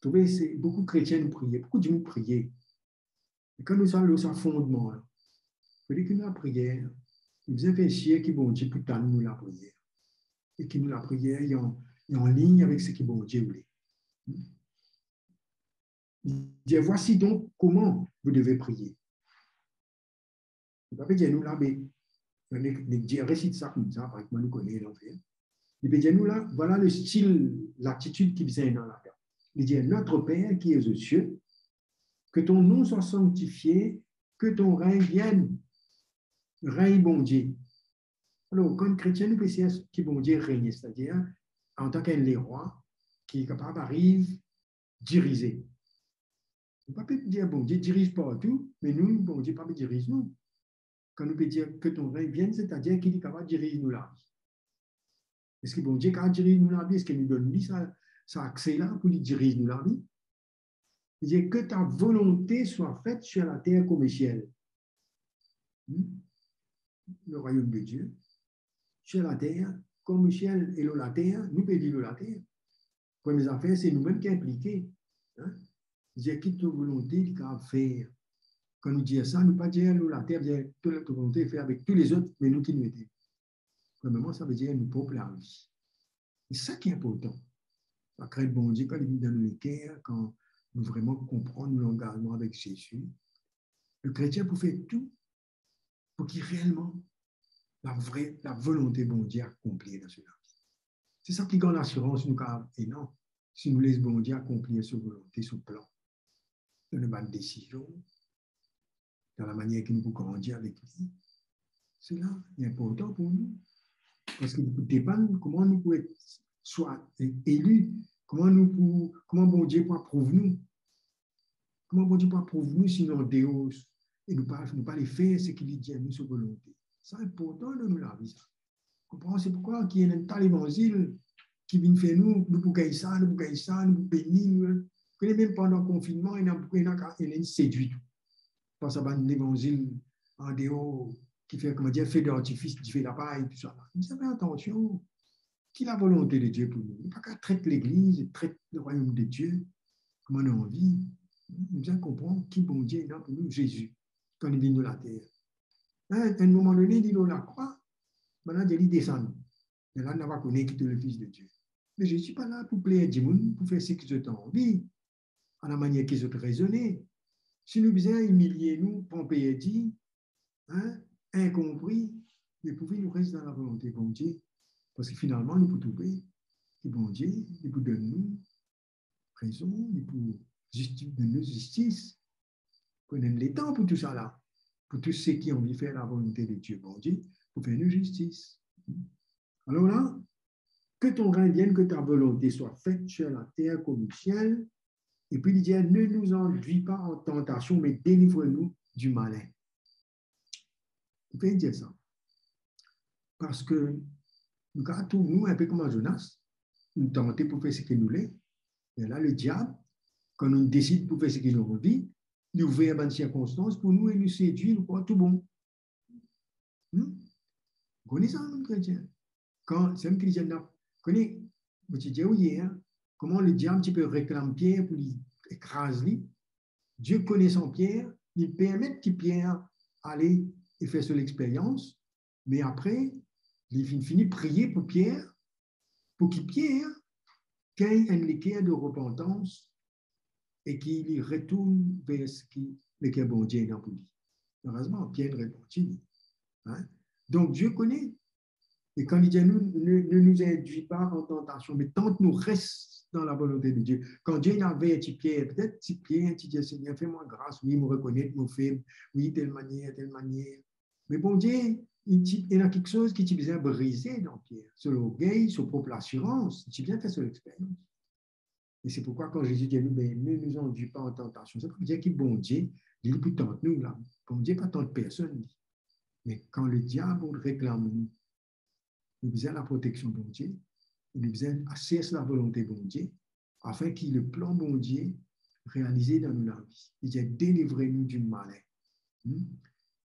Trouve, se boukou kretien nou priye, boukou dimoun priye. E kan nou sa lor sa fondman la, fode ki nou lapriyer, nou bizin fer sir ki Bondie pou tann nou lapriyer. E ki nou lapriyer, li an, li anlign avek seki Bondie vle. Hmm? Li dir, voici donc comment vous devez prier. Li pa pe dir nou la, be, li, li dir, resit sa koumsa, parey kouma nou kone, non, fer. Li pe dir nou la, voilà le style, latitid ki bizin ena ladan. Li dir, notre Père qui es aux cieux, que ton nom soit sanctifié, que ton règne vienne. Regn Bondie. Alor, kan kretien, nou pe sers ki Bondie regne, setadir, antan ki enn lerwa ki kapav ariv dirize. Nou pa pe dir Bondie diriz partou, me nou, Bondie pa pe diriz nou. Kan nou pe dir que ton règne vienne, setadir ki li kapav diriz nou lavi. Eski Bondie kapav diriz nou lavi? Eski nou donn li sa, sa akse la pou li diriz nou lavi? Li dir, que ta volonté soit faite sur la terre comme au ciel. Hmm? Le royaume de Dieu, sur la terre comme au ciel. E lor later, nou pe viv lor later. Premie zafer, se noumem ki inplike. Hein? Li dir, ki to volonte li kapav fer. Kan nou dir sa, nou pa dir lor later, dir, to, to volonte fer avek tou lezot, me nou ki nou ete. Premierman, sa vedir nou prop lavi. E sa ki inportan. Lakrint Bondie, kan li vinn dan nou leker, kan nou vreman konpran nou langazman avek Zezi, le kretien pou fer tou pou ki reelman lavre, lavolonte Bondie akonpli dan so lavi. Se sa pli gran lasirans nou kapav ena, si nou les Bondie akonpli so volonte, so plan. Dan nou bann desizion, dan lamanier ki nou pou grandi avek li. Se la, li inportan pou nou. Parski li pou depann kouma nou pou et swa eli, kouma nou pou, kouma Bondie pou aprouv nou. Kouma Bondie pou aprouv nou si nou andeor e nou pa, nou pa le fer seki li dir nou so volonte? Sa inportan dan nou lavi, sa. Konpran? Se poukwa ki ena enn ta levanzil ki vinn fer nou, nou pou gagn sa, nou pou gagn sa, nou pou beni, nou, kone mem pandan konfinnman, ena, ena, ena, ena sedwi tou par sa bann levanzil andeor ki fer, kouma dir, fe dartifis, dife lapay, tousala. Nou bizin fer atansion. Ki lavolonte de Die pou nou? Nou pa kapav tret legliz, tret le royaume de Dieu kouma nou anvi. Nou bizin konpran ki Bondie ena pou nou, Zezi, kan li vinn lor later. Hein, enn moman done, li lor lakrwa, bann la dir li desann. Lerla nou ava kone ki to le Fis de Die. Me Zezi pa la pou pler dimoun, pou fer seki zot anvi, a lamanier ki zot rezone. Si nou bizin imilie nou, pran perdi, hein, inkonpri, me pou nou res dan lavolonte Bondie, parski finalman nou pou trouve ki Bondie, li pou donn nou rezon, li pou zisti-, donn nou zistis. Pou donn letan pou tousala, pou tou seki anvi fer lavolonte de Die, Bondie pou fer nou zistis. Alor la, que ton règne vienne, que ta volonté soit faite sur la terre comme au ciel. Epi li dir, ne nous induis pas en tentation, mais délivre-nous du malin. Poukisa li dir sa? Parski nou kapav trouv nou inpe kouma Zonas, nou tante pou fer seki nou le. E la, lediab, kan nou desid pou fer seki nou anvi, li ouver bann sirkonstans pou nou e nou sedwi, nou krwar tou bon. Hmm? Kone sa, nou kretien. Kan, seki li dir la, kone, mo ti dir ou yer, kouma lediab ti pe reklam Pier pou li ekraz li. Die konesan Pier, li permet ki Pier ale e fer so lexperyans, me apre, li finn fini priye pou Pier, pou ki Pier gagn enn leker de repantans e ki li retourn ver seki leker Bondie ena pou li. Erezman, Pier repanti li. Hein? Donk, Die kone. E kan li dir nou, ne, ne nous induis pas en tentation, me tant nou res dan lavolonte de Die. Kan Die inn averti Pier, petet si Pier ti dir, Segner, fer mwa gras, wi, mo rekonet mo feb, wi, tel manier, tel manier. Me Bondie, li ti ena kiksoz ki ti bizin brize dan Pier. So lorgey, so prop lasirans, li ti bizin fer so lexperyans. E se poukwa kan Zezi dir nou, be, ne nous induis pas en tentation, sa pa dir ki Bondie, li, li pou tant nou la. Bondie pa tant personn, li. Me kan lediab inn reklam nou, nou bizin laproteksion Bondie, E nou bizin sers lavolonte Bondie, afin ki leplan Bondie realize dan nou lavi. Li dir, delivre nou di malin. Hmm?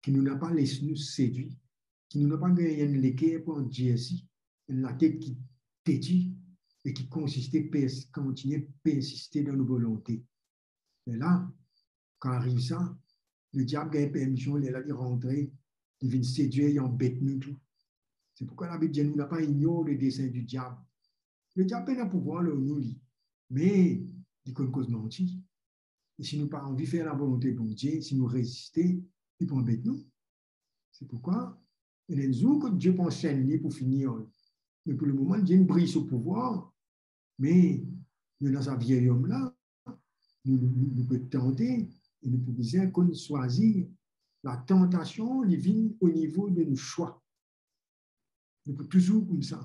Ki nou napa les nou sedwi, ki nou napa gagn enn leker pou andirsi, enn latet ki teti e ki konsiste pers-, kontigne persiste dan nou volonte. Me la, kan ariv sa, lediab gagn permision, lerla li rantre, li vinn sedwir e anbet nou tou. Se pourkwa Labib dir nou, napa ignor le dessein du diable. Lediab pena pouvwar lor nou, li, me li konn koz manti. E si nou pa anvi fer lavolonte Bondie, si nou reziste, li pou anbet nou. Se pourkwa, ena enn zour kot Die pou ansenn li pou fini ar li. Me pou lemoman, Die inn briy so pouvwar, me nou dan sa vieil om la, nou, nou, nou, nou pe tante, e nou pou bizin konn swazir. Latantasion, li vinn o nivo de nou swa. Nou pou touzour koumsa,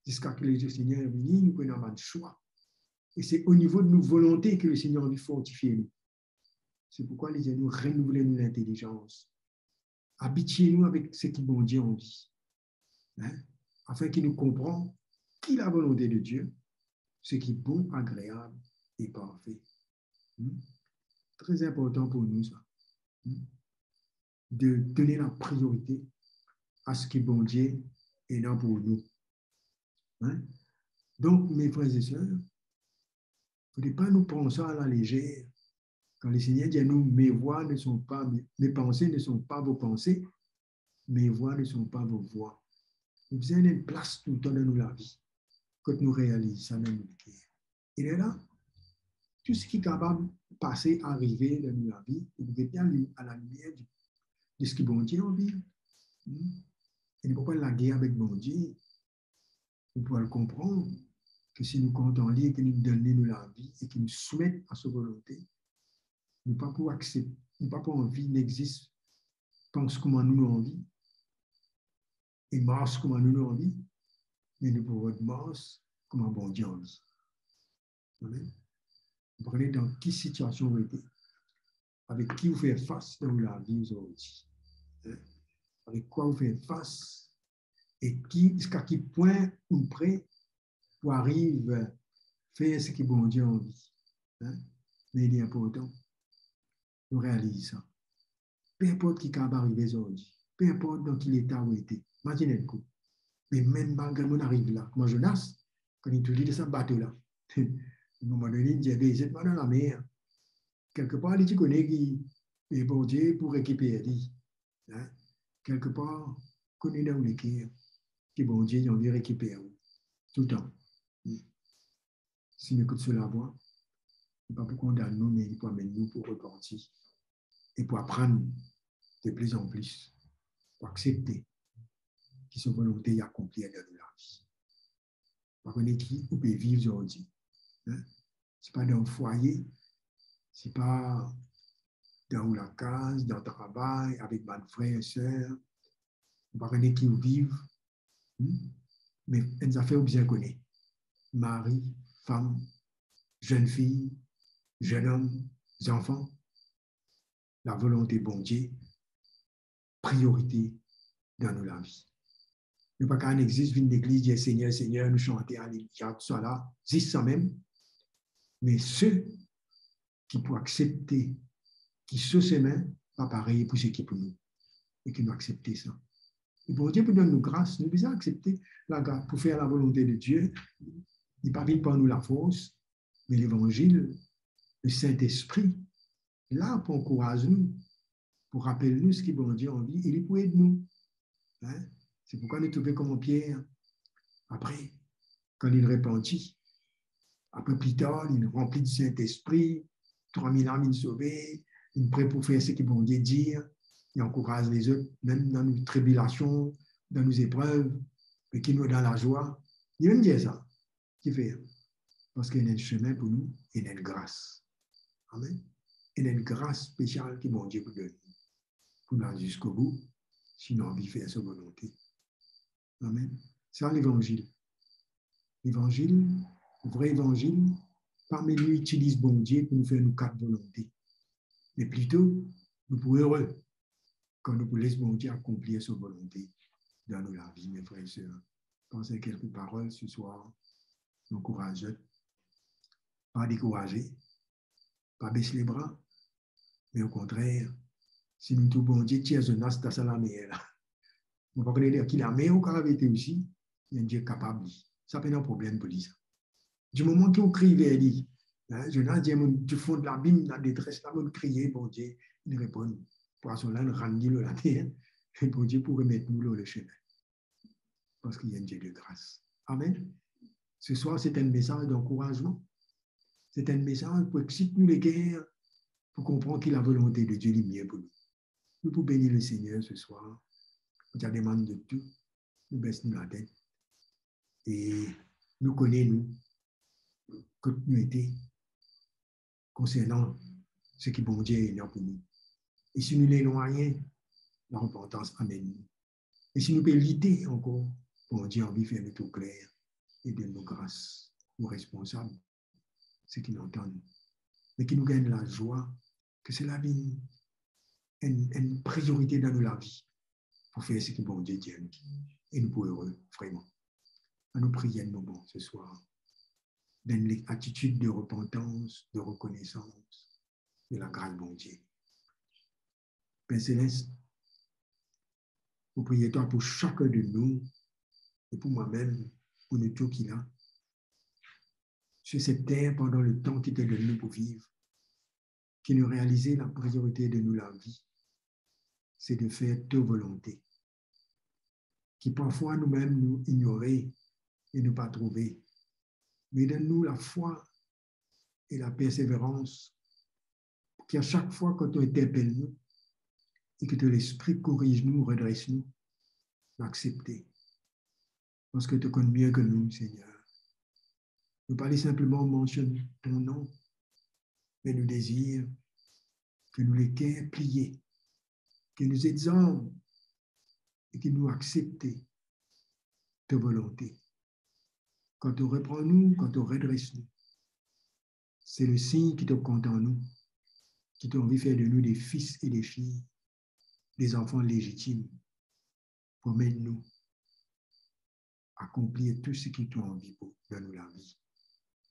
ziska ki Lesegner vini, nou pou ena bann swa. E se o nivo de nou volonte ki Lesegner anvi fortifie nou. Se pourkwa li dir nou renouvle nou lintelizans. Abitie nou avek seki Bondie anvi. Hein? Afin ki nou konpran ki lavolonte de Die, seki bon, agreab e parfe. Hmm? Tre inportan pou nou, sa. Hmm? De donn lapriorite a seki Bondie ena pou nou. Hein? Donk, mes frères et sœurs, fode pa nou pran sa a la lezer. Kan Lesegner dir nou, mes voies ne sont pas, mes, mes pensées ne sont pas vos pensées, mes voies ne sont pas vos voies. Nou bizin ena enn plas toultan dan nou lavi, kot nou realiz sa dan nou leker. E lerla, tou seki kapav pase, arive dan nou lavi, nou pou get li a lalimier de, de seki Bondie anvi. Hmm? E nou pa pou al lager avek Bondie. Nou pou al konpran ki si nou kontan li e ki nou donn li nou lavi e ki nou soumet a so volonte, nou pa pou aksep-, nou pa pou anvi, nek zis pans kouma nou, nou anvi, e mars kouma nou, nou anvi, me nou pou rod mars kouma Bondie anvi. Amen. Nou pa kone dan ki sitiasion ou ete, avek ki ou fer fas dan ou lavi ozordi. Hein? Avek kwa ou fer fas, e ki, ziska ki pwin ou pre pou ariv fer seki Bondie anvi. Hein? Me li inportan nou realiz sa. Pe inport ki kapav arive zordi, pe inport dan ki leta ou ete, imazinn enn kou, me mem malgre monn ariv la, kouma Zonas, kan li touzour dan sa bato la, moman done, li dir, be, zet mwa dan lamer. Kelkepar, li ti kone ki, e, Bondie pou rekiper li. Hein? Kelkepar, kone dan ou leker ki Bondie, li anvi rekiper ou. Toultan. Si nou ekout so lavwa, li pa pou kondann nou, me li pou amenn nou pou repanti e pou aprann de plis an plis, pou aksepte ki so volonte li akonplir dan nou lavi. Pa kone ki ou pe viv zordi. Hein? Si pa dan ou fwaye, si pa dan ou lakaz, dan travay, avek bann frer, ser, ou pa kone ki ou viv, hmm? Me enn zafer ou bizin kone, mari, fam, zenn fi, zenn om, zanfan, lavolonte Bondie, priorite dan nou lavi. Nou pa kapav nek zis vinn legliz, dir, Segner, Segner, nou sante, aleluya, tousala, zis sa mem. Me se ki pou aksepte ki so semin pa parey pou seki pou nou, e ki nou aksepte sa. E Bondie pou donn nou gras, nou bizin aksepte lagra-, pou fer lavolonte de Die. Li pa vinn par nou lafors, me Levanzil, Lesintespri, la pou ankouraz nou, pou rapel nou seki Bondie anvi, e li pou ed nou. Hein? Se pourkwa nou trouve kouma Pier, apre, kan li repanti, apre, pli tar, li ranpli Sintespri, trwa mil lam inn sove, inn pre pou fer seki Bondie dir, li ankouraz lezot, mem dan nou tribilasion, dan nou zeprev, e ki nou dan lazwa. Li mem dir sa. Kifer? Parski ena enn semin pou nou, ena enn gras. Amen. Ena enn gras spesial ki Bondie pou donn nou, pou nou al ziskobou, si nou anvi fer so volonte. Amen. Sa Levanzil. Levanzil, vre Levanzil, pa amenn nou itiliz Bondie pou nou fer nou kat volonte. Me plito, nou pou ere kan nou pou les Bondie akonplir so volonte dan nou lavi, mes frères et sœurs. par ces quelques paroles ce soir. Ankouraz zot. Pa dekouraze, pa bes lebra, me okontrer, si nou trouv Bondie tir Zonas dan sa lamer la, mo pa kone dan ki lamer ou kapav ete osi, Bondie kapab li. Sa pena problem pou li sa. Di moman ki ou kriye ver li, hein, Zonas dir, mo, du fond de labim, dan detres la, mo kriye, Bondie, li reponn. Pwason la, li rann li lor later, Bondie pou remet nou lor lesime. Parce qu'il est un Dieu de grâce. Amen. Ce soir, c'est un message d'encouragement. C'est un message pou exsit nou leker, pou konpran ki lavolonte de Dieu li mie pou nou. Nou pou beni Lesegner ce soir. Mo ti a demann zot tou, nou bes nou latet. E nou kone nou, kot nou ete, konsernan seki Bondie ena pou nou. E si nou elwanye, larepantans amenn nou. E si nou pe lite ankor, Bondie anvi fer nou tou kler e donn nou gras. Nou responsab, seki nou antann, me ki nou gagn lazwa, ke sela vinn enn, enn priorite dan nou lavi, pou fer seki Bondie dir nou, e nou pou ere vreman. Anou priye enn moman ce soir, dan enn atitid de repantans, de rekonesans de lagras Bondie. Per Selest, mo priye twa pou sakenn de nou, e pou mwa mem, pou nou tou ki la, sur cette terre, pandan letan ki to donn nou pou viv, ki nou realize lapriorite de nou lavi, se de fer to volonte. Ki parfwa nou mem nou ignore e nou pa trouve, me donn nou lafwa e laperseverans, ki a sak fwa kan to interpel nou e ki to Lespri koriz nou, redres nou, nou aksepte. Parski to konn mie ki nou, Segner. Nou pa le sinpleman mansionn to nom, me nou dezir ki nou leker pliye, ki nou zet zam e ki nou aksepte to volonte. Kan to repran nou, kan to redres nou, se le sign ki to kontan nou, ki to anvi fer de nou de fis e de fi, de zanfan lezitim, pou amenn nou akonplir tou seki to anvi pou dan nou lavi.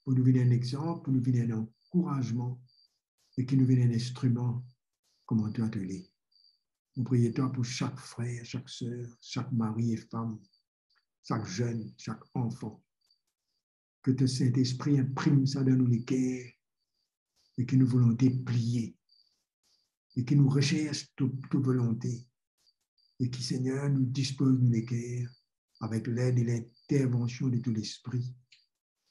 Pou nou vinn enn exanp, pou nou vinn enn ankourazman, e ki nou vinn enn instriman kouma twa to le. Mo priye twa pou sak frer, sak ser, sak mari e fam, sak zenn, sak anfan. Ki to Sintespri inprim sa dan nou leker, e ki nou volonte pliye, e ki nou resers to, to volonte, e ki, Segner, nou dispoz nou leker avek led e lintervansion de to Lespri,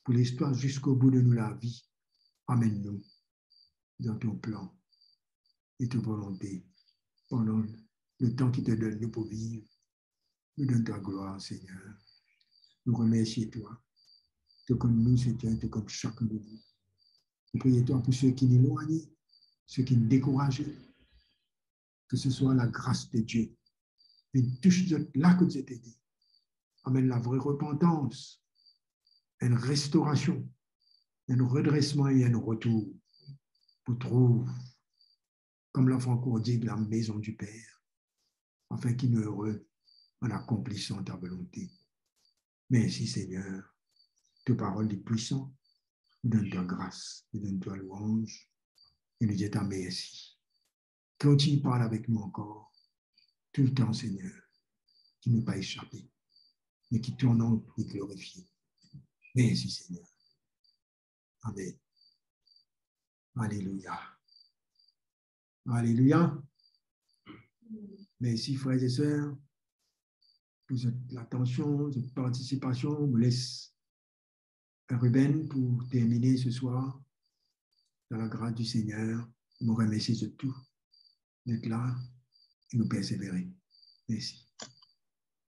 pou les twa ziska bout de nou lavi, amenn nou dan to plan e to volonte. Pandan letan ki to donn nou pou viv, nou donn twa glwar, Segner. Nou remersie twa. To konn nou, Segner, to konn sakenn de nou. Mo priye twa pou seki elwagne, seki dekouraze, ke se swa lagras de Die vinn tous zot la kot zot ete. Amenn lavre repantans, enn restorasion, enn redresman e enn retour pou trouv, kouma lanfan kour dir, la maison du Père, afin ki nou ere an akonplisan ta volonte. Mersi, Segner. To parol li pwisan. Nou donn twa gras, nou donn twa lwanz, e nou dir twa mersi. Kontign parl avek nou ankor, toultan, Segner, ki nou pa esape, me ki to nom li glorifie. Mersi, Segner. Amen. Alelouya. Alelouya. Mersi, frer e ser, pou zot latansion, zot partisipasion. Mo les Ruben pou termine se swar. Dan lagras di Segner, mo remersie zot tou. Zot la, e nou persevere. Mersi.